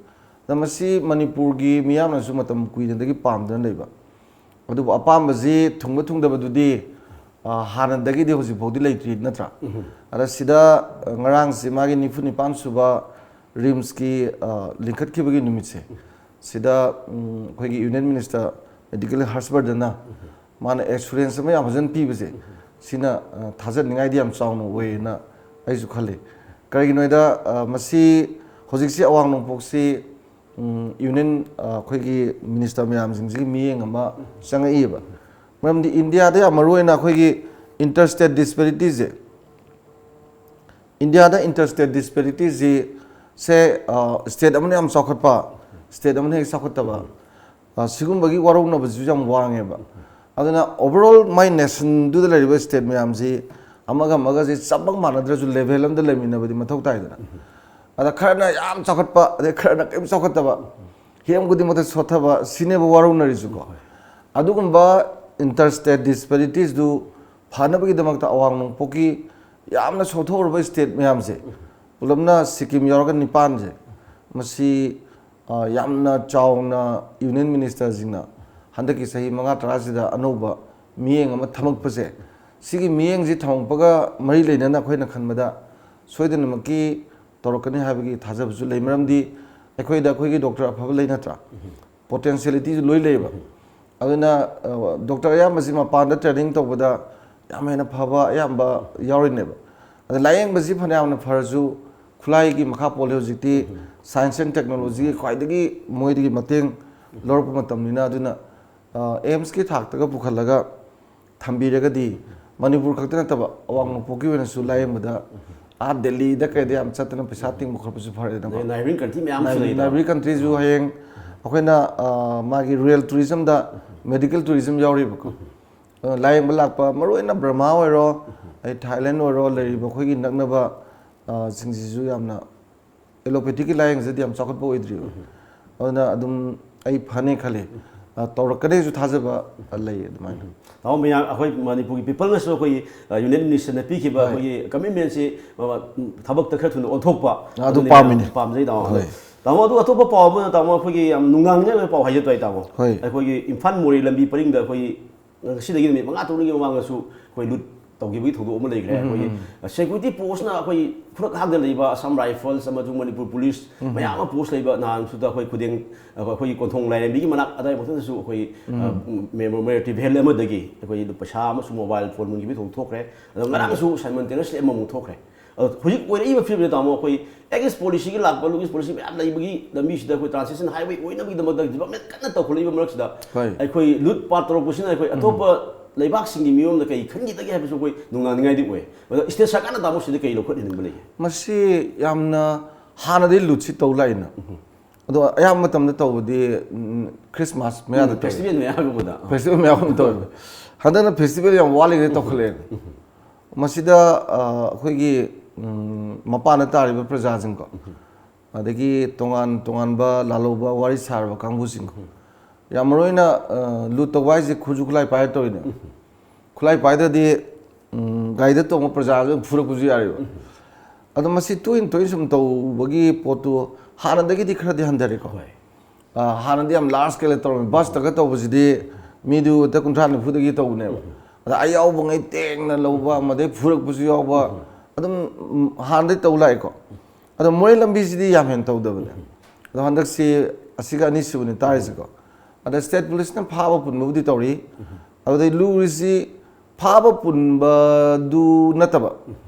ꯑꯗ ꯃꯁꯤ ꯃꯅꯤꯄꯨꯔꯒꯤ ꯃꯤꯌꯥꯝꯅꯁꯨ ꯃꯇꯝ ꯀꯨꯏꯅꯗꯒꯤ ꯄꯥꯝꯗꯨꯅ ꯂꯩꯕ꯫ ꯑꯗꯨꯕꯨ ꯑꯄꯥꯝꯕꯁꯤ ꯊꯨꯡꯕ ꯊꯨꯡꯗꯕꯗꯨꯗꯤ, ꯑ, ꯍꯥꯟꯅꯗꯒꯤꯗꯤ ꯍꯧꯖꯤꯛ ꯐꯥꯎꯗꯤ ꯂꯩꯇ꯭ꯔꯤ, ꯅꯠꯇ꯭ꯔꯥ? ꯑꯗ ꯁꯤꯗ, ꯑ, ꯉꯔꯥꯡꯁꯤ ꯃꯥꯒꯤ ꯅꯤꯐꯨ ꯅꯤꯄꯥꯟ ꯁꯨꯕ ꯔꯤꯝꯁꯀꯤ, ꯑ, ꯂꯤꯡꯈꯠꯈꯤꯕꯒꯤ ꯅꯨꯃꯤꯠꯁꯦ, ꯁꯤꯗ, ꯎꯝ, ꯑꯩꯈꯣꯏꯒꯤ ꯌꯨꯅꯤꯌꯟ ꯃꯤꯅꯤꯁꯇꯔ ꯃꯦꯗꯤꯀꯦꯜ ꯍꯔꯁꯕꯔꯙꯟꯅ ꯃꯥꯅ ꯑꯦꯁꯨꯔꯦꯟꯁ ꯑꯃ ꯌꯥꯝ ꯐꯖꯅ ꯄꯤꯕꯁꯦ, ꯁꯤꯅ, ꯑ, ꯊꯥꯖꯅꯤꯡꯉꯥꯏꯗꯤ ꯌꯥꯝ ꯆꯥꯎꯅ ꯑꯣꯏꯌꯦꯅ ꯑꯩꯁꯨ ꯈꯜꯂꯤ꯫ ꯀꯔꯤꯒꯤꯅꯣ ꯍꯥꯏꯗ, ꯑ, ꯃꯁꯤ ꯍꯧꯖꯤꯛꯁꯤ ꯑꯋꯥꯡ ꯅꯣꯡꯄꯣꯛꯁꯤ, ꯎꯝ, ꯌꯨꯅꯤꯌꯟ, ꯑ, ꯑꯩꯈꯣꯏꯒꯤ ꯃꯤꯅꯤꯁꯇꯔ ꯃꯌꯥꯝꯁꯤꯡꯁꯤꯒꯤ ꯃꯤꯠꯌꯦꯡ ꯑꯃ ꯆꯪꯉꯛꯏꯕ꯫ ꯃꯔꯝꯗꯤ ꯏꯟꯗꯤꯌꯥꯗ ꯌꯥꯝ ꯃꯔꯨꯑꯣꯏꯅ ꯑꯩꯈꯣꯏꯒꯤ ꯏꯟꯇꯔ ꯁ꯭ꯇꯦꯠ ꯗꯤꯁꯄꯦꯔꯤꯇꯤꯁꯦ, ꯏꯟꯗꯤꯌꯥꯗ ꯏꯟꯇꯔ ꯁ꯭ꯇꯦꯠ ꯗꯤꯁꯄꯦꯔꯤꯇꯤꯁꯁꯤ ꯁꯦ, ꯑ, ꯁ꯭ꯇꯦꯠ ꯑꯃꯅ ꯌꯥꯝ ꯆꯥꯎꯈꯠꯄ, ꯁ꯭ꯇꯦꯠ ꯑꯃꯅ ꯍꯦꯛ ꯆꯥꯎꯈꯠꯇꯕ, ꯑ, ꯁꯤꯒꯨꯝꯕꯒꯤ ꯋꯥꯔꯧꯅꯕꯁꯤꯁꯨ ꯌꯥꯝ ꯋꯥꯡꯉꯦꯕ꯫ ꯑꯗꯨꯅ overall ꯃꯥꯏ ꯅꯦꯁꯟꯗꯨꯗ ꯂꯩꯔꯤꯕ ꯁ꯭ꯇꯦꯠ ꯃꯌꯥꯝꯁꯤ ꯑꯃꯒ ꯑꯃꯒꯁꯦ ꯆꯞꯃꯛ ꯃꯥꯟꯅꯗ꯭ꯔꯁꯨ ꯂꯦꯚꯦꯜ ꯑꯃꯗ ꯂꯩꯃꯤꯟꯅꯕꯗꯤ ꯃꯊꯧ ꯇꯥꯏꯗꯅ꯫ ꯑꯗ ꯈꯔꯅ ꯌꯥꯝ ꯆꯥꯎꯈꯠꯄ, ꯑꯗꯩ ꯈꯔꯅ ꯀꯔꯤꯝ ꯆꯥꯎꯈꯠꯇꯕ, ꯍꯤꯔꯝ ꯈꯨꯗꯤꯡꯃꯛꯇ ꯁꯣꯠꯊꯕ, ꯁꯤꯅꯦꯕ ꯋꯥꯔꯧꯅꯔꯤꯁꯤꯀꯣ꯫ ꯑꯗꯨꯒꯨꯝꯕ ꯏꯟꯇꯔ ꯁ꯭ꯇꯦꯠ ꯗꯤꯁꯄꯦꯔꯤꯇꯤꯁꯇꯨ ꯐꯅꯕꯒꯤꯗꯃꯛꯇ ꯑꯋꯥꯡ ꯅꯣꯡꯄꯣꯛꯀꯤ ꯌꯥꯝꯅ ꯁꯣꯠꯊꯍꯧꯔꯕ ꯁ꯭ꯇꯦꯠ ꯃꯌꯥꯝꯁꯦ ꯄꯨꯂꯞꯅ, ꯁꯤꯛꯀꯤꯝ ꯌꯥꯎꯔꯒ ꯅꯤꯄꯥꯟꯁꯦ, ꯃꯁꯤ, ꯑ, ꯌꯥꯝꯅ ꯆꯥꯎꯅ ꯌꯨꯅꯤꯌꯟ ꯃꯤꯅꯤꯁꯇꯔꯁꯤꯡꯅ ꯍꯟꯗꯛꯀꯤ ꯆꯍꯤ ꯃꯉꯥ ꯇꯔꯥꯁꯤꯗ ꯑꯅꯧꯕ ꯃꯤꯠꯌꯦꯡ ꯑꯃ ꯊꯝꯃꯛꯄꯁꯦ, ꯁꯤꯒꯤ ꯃꯤꯠꯌꯦꯡꯁꯤ ꯊꯝꯃꯛꯄꯒ ꯃꯔꯤ ꯂꯩꯅꯅ ꯑꯩꯈꯣꯏꯅ ꯈꯟꯕꯗ ꯁꯣꯏꯗꯅꯃꯛꯀꯤ ꯇꯧꯔꯛꯀꯅꯤ ꯍꯥꯏꯕꯒꯤ ꯊꯥꯖꯕꯁꯨ ꯂꯩ꯫ ꯃꯔꯝꯗꯤ ꯑꯩꯈꯣꯏꯗ ꯑꯩꯈꯣꯏꯒꯤ ꯗꯣꯛꯇꯔ ꯑꯐꯕ ꯂꯩ, ꯅꯠꯇ꯭ꯔꯥ? ꯄꯣꯇꯦꯟꯁꯤꯌꯦꯂꯤꯇꯤꯁꯨ ꯂꯣꯏ ꯂꯩꯌꯦꯕ꯫ ꯑꯗꯨꯅ, ꯑ, ꯗꯣꯛꯇꯔ ꯑꯌꯥꯝꯕꯁꯤ ꯃꯄꯥꯟꯗ ꯇ꯭ꯔꯦꯅꯤꯡ ꯇꯧꯕꯗ ꯌꯥꯝ ꯍꯦꯟꯅ ꯐꯕ ꯑꯌꯥꯝꯕ ꯌꯥꯎꯔꯤꯅꯦꯕ꯫ ꯑꯗ ꯂꯥꯏꯌꯦꯡꯕꯁꯤ ꯐꯅꯌꯥꯝꯅ ꯐꯔꯁꯨ ꯈꯨꯠꯂꯥꯏꯒꯤ ꯃꯈꯥ ꯄꯣꯜꯂꯦ ꯍꯧꯖꯤꯛꯇꯤ꯫ ꯁꯥꯏꯟꯁ ꯑꯦꯟ ꯇꯦꯛꯅꯣꯂꯣꯖꯤꯒꯤ ꯈ꯭ꯋꯥꯏꯗꯒꯤ ꯃꯣꯏꯗꯒꯤ ꯃꯇꯦꯡ ꯂꯧꯔꯛꯄ ꯃꯇꯝꯅꯤꯅ, ꯑꯗꯨꯅ, ꯑ, ꯑꯦꯝꯁꯀꯤ ꯊꯥꯛꯇꯒ ꯄꯨꯈꯠꯂꯒ ꯊꯝꯕꯤꯔꯒꯗꯤ ꯃꯅꯤꯄꯨꯔ ꯈꯛꯇ ꯅꯠꯇꯕ ꯑꯋꯥꯡ ꯅꯣꯡꯄꯣꯛꯀꯤ ꯑꯣꯏꯅꯁꯨ ꯂꯥꯏꯌꯦꯡꯕꯗ ꯑꯥ ꯗꯦꯜꯂꯤꯗ ꯀꯩꯗ ꯌꯥꯝ ꯆꯠꯇꯅ ꯄꯩꯁꯥ ꯇꯤꯡꯕ ꯈꯣꯠꯄꯁꯨ ꯐꯔꯦꯗꯅꯀꯣ꯫ ꯑꯗꯩ neighbouring country ꯃꯌꯥꯝ ꯑꯃꯁꯨ ꯂꯩꯗꯅ꯫ Neighbouring countryꯁꯨ ꯍꯌꯦꯡ ꯑꯩꯈꯣꯏꯅ, ꯑ, ꯃꯥꯒꯤ ꯔꯨꯔꯦꯜ ꯇꯨꯔꯤꯖꯝꯗ ꯃꯦꯗꯤꯀꯦꯜ ꯇꯨꯔꯤꯖꯝ ꯌꯥꯎꯔꯤꯕꯀꯣ꯫ ꯑꯗꯨꯅ ꯂꯥꯏꯌꯦꯡꯕ ꯂꯥꯛꯄ ꯃꯔꯨꯑꯣꯏꯅ ꯕꯔꯃꯥ ꯑꯣꯏꯔꯣ, ꯑꯩ ꯊꯥꯏꯂꯦꯟ ꯑꯣꯏꯔꯣ, ꯂꯩꯔꯤꯕ ꯑꯩꯈꯣꯏꯒꯤ ꯅꯛꯅꯕ, ꯑ, ꯁꯤꯡꯁꯤꯁꯨ ꯌꯥꯝꯅ ꯑꯦꯂꯣꯄꯦꯊꯤꯛꯀꯤ ꯂꯥꯏꯌꯦꯡꯁꯤꯗꯤ ꯌꯥꯝ ꯆꯥꯎꯈꯠꯄ ꯑꯣꯏꯗ꯭ꯔꯤꯕ꯫ ꯑꯗꯨꯅ ꯑꯗꯨꯝ ꯑꯩ ꯐꯅꯤ ꯈꯜꯂꯤ꯫ ꯑ, ꯇꯧꯔꯛꯀꯅꯤꯁꯨ ꯊꯥꯖꯕ ꯂꯩ ꯑꯗꯨꯃꯥꯏꯅ꯫ ꯇꯥꯃꯣ, ꯃꯌꯥꯝ ꯑꯩꯈꯣꯏ ꯃꯅꯤꯄꯨꯔꯒꯤ ꯄꯤꯄꯜꯅꯁꯨ ꯑꯩꯈꯣꯏꯒꯤ ꯌꯨꯅꯤꯌꯟ ꯃꯤꯅꯤꯁꯇꯔꯅ ꯄꯤꯈꯤꯕ ꯑꯩꯈꯣꯏꯒꯤ ꯀꯃꯤꯠꯃꯦꯟꯁꯤ ꯊꯕꯛꯇ ꯈꯔ ꯊꯨꯅ ꯑꯣꯟꯊꯣꯛꯄ ꯑꯗꯨ ꯑꯗꯨꯅꯤ ꯄꯥꯝꯃꯤꯅꯦ꯫ ꯌꯥꯝ ꯄꯥꯝꯖꯩ ꯇꯥꯃꯣ꯫ ꯑꯗꯣ ꯍꯣꯏ꯫ ꯇꯥꯃꯣ, ꯑꯗꯨ ꯑꯇꯣꯞꯄ ꯄꯥꯎ ꯑꯃꯅ, ꯇꯥꯃꯣ, ꯑꯩꯈꯣꯏꯒꯤ ꯌꯥꯝ ꯅꯨꯡꯅꯥꯡꯅꯤꯡꯉꯥꯏ ꯑꯣꯏꯕ ꯄꯥꯎ ꯍꯥꯏꯖꯕ ꯇꯥꯏ ꯇꯥꯃꯣ꯫ ꯍꯣꯏ꯫ ꯑꯩꯈꯣꯏꯒꯤ ꯏꯝꯐꯥꯜ ꯃꯣꯔꯦ ꯂꯝꯕꯤ ꯄꯔꯤꯡꯗ ꯑꯩꯈꯣꯏꯒꯤ ꯉꯁꯤꯗꯒꯤ ꯅꯨꯃꯤꯠ ꯃꯉꯥ ꯇꯔꯨꯛꯅꯤꯒꯤ ꯃꯃꯥꯡꯗꯁꯨ ꯑꯩꯈꯣꯏ ꯂꯨꯠ ꯇꯧꯈꯤꯕꯒꯤ ꯊꯧꯗꯣꯛ ꯑꯃ ꯂꯩꯈ꯭ꯔꯦ꯫ ꯑꯩꯈꯣꯏꯒꯤ ꯁꯦꯀ꯭ꯌꯨꯔꯤꯇꯤ ꯄꯣꯁꯅ ꯑꯩꯈꯣꯏ ꯈꯨꯔꯛ ꯍꯥꯡꯗ ꯂꯩꯕ ꯑꯁꯥꯝ ꯔꯥꯏꯐꯜꯁ ꯑꯃꯁꯨꯡ ꯃꯅꯤꯄꯨꯔ ꯄꯨꯂꯤꯁ ꯃꯌꯥꯝ ꯑꯃ ꯄꯣꯁ ꯂꯩꯕ, ꯅꯍꯥꯟꯁꯨꯗ ꯑꯩꯈꯣꯏ ꯈꯨꯗꯦꯡ, ꯑꯩꯈꯣꯏꯒꯤ ꯀꯣꯟꯊꯣꯡ ꯂꯥꯏꯔꯦꯝꯕꯤꯒꯤ ꯃꯅꯥꯛ ꯑꯗꯥꯏ ꯃꯐꯝꯗꯁꯨ ꯑꯩꯈꯣꯏ ꯃꯦꯃꯣꯔꯤꯌꯦꯜ ꯚꯦꯜ ꯑꯃꯗꯒꯤ ꯑꯩꯈꯣꯏ ꯄꯩꯁꯥ ꯑꯃꯁꯨꯡ ꯃꯣꯕꯥꯏꯜ ꯐꯣꯟ ꯃꯨꯟꯈꯤꯕꯒꯤ ꯊꯧꯗꯣꯛ ꯊꯣꯛꯈ꯭ꯔꯦ꯫ ꯑꯗꯣ ꯉꯔꯥꯡꯁꯨ ꯁꯥꯏꯃꯟꯇꯦꯅꯁꯂꯤ ꯑꯃꯃꯨꯛ ꯊꯣꯛꯈ꯭ꯔꯦ꯫ ꯑꯗꯣ ꯍꯧꯖꯤꯛ ꯑꯣꯏꯔꯛꯏꯕ ꯐꯤꯕꯝꯁꯤꯗ, ꯇꯥꯃꯣ, ꯑꯩꯈꯣꯏ ꯑꯦꯛꯁ ꯄꯣꯂꯤꯁꯤꯒꯤ ꯂꯥꯛꯄ, ꯂꯨꯠ ꯄꯣꯂꯤꯁꯤ ꯃꯌꯥꯝ ꯂꯩꯕꯒꯤ ꯂꯝꯕꯤꯁꯤꯗ ꯑꯩꯈꯣꯏ ꯇ꯭ꯔꯥꯟꯁꯤꯁꯟ ꯍꯥꯏꯋꯦ ꯑꯣꯏꯅꯕꯒꯤꯗꯃꯛꯇ ꯗꯤꯕꯂꯞꯃꯦꯟ ꯀꯟꯅ ꯇꯧꯈꯠꯂꯛꯏꯕ ꯃꯔꯛꯁꯤꯗ ꯍꯣꯏ꯫ ꯑꯩꯈꯣꯏ ꯂꯨꯠ ꯄꯥꯠ ꯇꯧꯔꯛꯄꯁꯤꯅ ꯑꯩꯈꯣꯏ ꯑꯇꯣꯞꯄ ꯂꯩꯕꯥꯛꯁꯤꯡꯒꯤ ꯃꯤꯔꯣꯝꯗ ꯀꯩ ꯈꯟꯈꯤꯗꯒꯦ ꯍꯥꯏꯕꯁꯨ ꯑꯩꯈꯣꯏ ꯅꯨꯡꯅꯥꯡꯅꯤꯡꯉꯥꯏꯗꯤ ꯑꯣꯏ꯫ ꯑꯗꯣ ꯁ꯭ꯇꯦꯠ ꯁꯔꯀꯥꯔꯅ, ꯇꯥꯃꯣ, ꯁꯤꯗ ꯀꯩ ꯂꯧꯈꯠꯍꯟꯅꯤꯡꯕ ꯂꯩꯒꯦ? ꯃꯁꯤ ꯌꯥꯝꯅ ꯍꯥꯟꯅꯗꯤ ꯂꯨꯠꯁꯤ ꯇꯧ ꯂꯥꯛꯏꯅ꯫ ꯑꯗꯣ ꯑꯌꯥꯝꯕ ꯃꯇꯝꯗ ꯇꯧꯕꯗꯤ, ꯎꯝ, ꯈ꯭ꯔꯤꯁꯃꯥꯁ ꯃꯌꯥꯗ ꯇꯧꯋꯤ꯫ ꯐꯦꯁꯇꯤꯚꯦꯜ ꯃꯌꯥꯝꯒꯨꯝꯕꯗ꯫ ꯐꯦꯁꯇꯤꯚꯦꯜ ꯃꯌꯥꯝ ꯑꯃ ꯇꯧꯋꯤ꯫ ꯍꯟꯗꯛꯅ ꯐꯦꯁꯇꯤꯚꯦꯜ ꯌꯥꯝ ꯋꯥꯠꯂꯤꯉꯩ ꯇꯧꯈꯠꯂꯛꯑꯦ꯫ ꯃꯁꯤꯗ, ꯑ, ꯑꯩꯈꯣꯏꯒꯤ, ꯎꯝ, ꯃꯄꯥꯟꯗ ꯇꯥꯔꯤꯕ ꯄ꯭ꯔꯖꯥꯁꯤꯡꯀꯣ, ꯑꯗꯒꯤ ꯇꯣꯉꯥꯟ ꯇꯣꯉꯥꯟꯕ ꯂꯥꯜꯍꯧꯕ ꯋꯥꯔꯤ ꯁꯥꯔꯕ ꯀꯥꯡꯕꯨꯁꯤꯡꯀꯣ, ꯌꯥꯝ ꯃꯔꯨ ꯑꯣꯏꯅ, ꯑ, ꯂꯨꯠ ꯇꯧꯕ ꯍꯥꯏꯁꯦ ꯈꯨꯠꯁꯨ ꯈꯨꯠꯂꯥꯏ ꯄꯥꯏꯔ ꯇꯧꯔꯤꯅꯦ꯫ ꯈꯨꯠꯂꯥꯏ ꯄꯥꯏꯗ꯭ꯔꯗꯤ, ꯎꯝ, ꯒꯥꯔꯤꯗ ꯇꯣꯡꯕ ꯄ꯭ꯔꯖꯥꯁꯨ ꯑꯗꯨꯝ ꯐꯨꯔꯛꯄꯁꯨ ꯌꯥꯔꯤꯕ꯫ ꯑꯗꯣ ꯃꯁꯤ ꯇꯣꯏꯅ ꯇꯣꯏꯅ ꯁꯨꯝ ꯇꯧꯕꯒꯤ ꯄꯣꯠꯇꯨ ꯍꯥꯟꯅꯗꯒꯤꯗꯤ ꯈꯔꯗꯤ ꯍꯟꯊꯔꯦꯀꯣ꯫ ꯍꯣꯏ꯫ ꯑ, ꯍꯥꯟꯅꯗꯤ ꯌꯥꯝ ꯂꯥꯔꯖ ꯁ꯭ꯀꯦꯜꯗ ꯇꯧꯔꯝꯃꯤ꯫ ꯕꯁꯇꯒ ꯇꯧꯕꯁꯤꯗꯤ ꯃꯤꯗꯨ ꯍꯦꯛꯇ ꯀꯨꯟꯊ꯭ꯔꯥ ꯅꯤꯐꯨꯗꯒꯤ ꯇꯧꯕꯅꯦꯕ꯫ ꯑꯗ ꯑꯌꯥꯎꯕꯉꯩ ꯇꯦꯡꯅ ꯂꯧꯕ, ꯃꯗꯩ ꯐꯨꯔꯛꯄꯁꯨ ꯌꯥꯎꯕ, ꯑꯗꯨꯝ, ꯎꯝ, ꯍꯥꯟꯅꯗꯩ ꯇꯧ ꯂꯥꯛꯑꯦꯀꯣ꯫ ꯑꯗꯣ ꯃꯣꯔꯦ ꯂꯝꯕꯤꯁꯤꯗꯤ ꯌꯥꯝ ꯍꯦꯟꯅ ꯇꯧꯗꯕꯅꯦ꯫ ꯑꯗꯣ ꯍꯟꯗꯛꯁꯤ ꯑꯁꯤꯒ ꯑꯅꯤꯁꯨꯕꯅꯤ ꯇꯥꯔꯤꯁꯤꯀꯣ꯫ ꯑꯗ ꯁ꯭ꯇꯦꯠ ꯄꯨꯂꯤꯁꯅ ꯐꯥꯕ ꯄꯨꯟꯕꯕꯨꯗꯤ ꯇꯧꯔꯤ꯫ ꯑꯗꯨꯗꯩ ꯂꯨꯔꯤꯁꯤ ꯐꯥꯕ ꯄꯨꯟꯕꯗꯨ ꯅꯠꯇꯕ,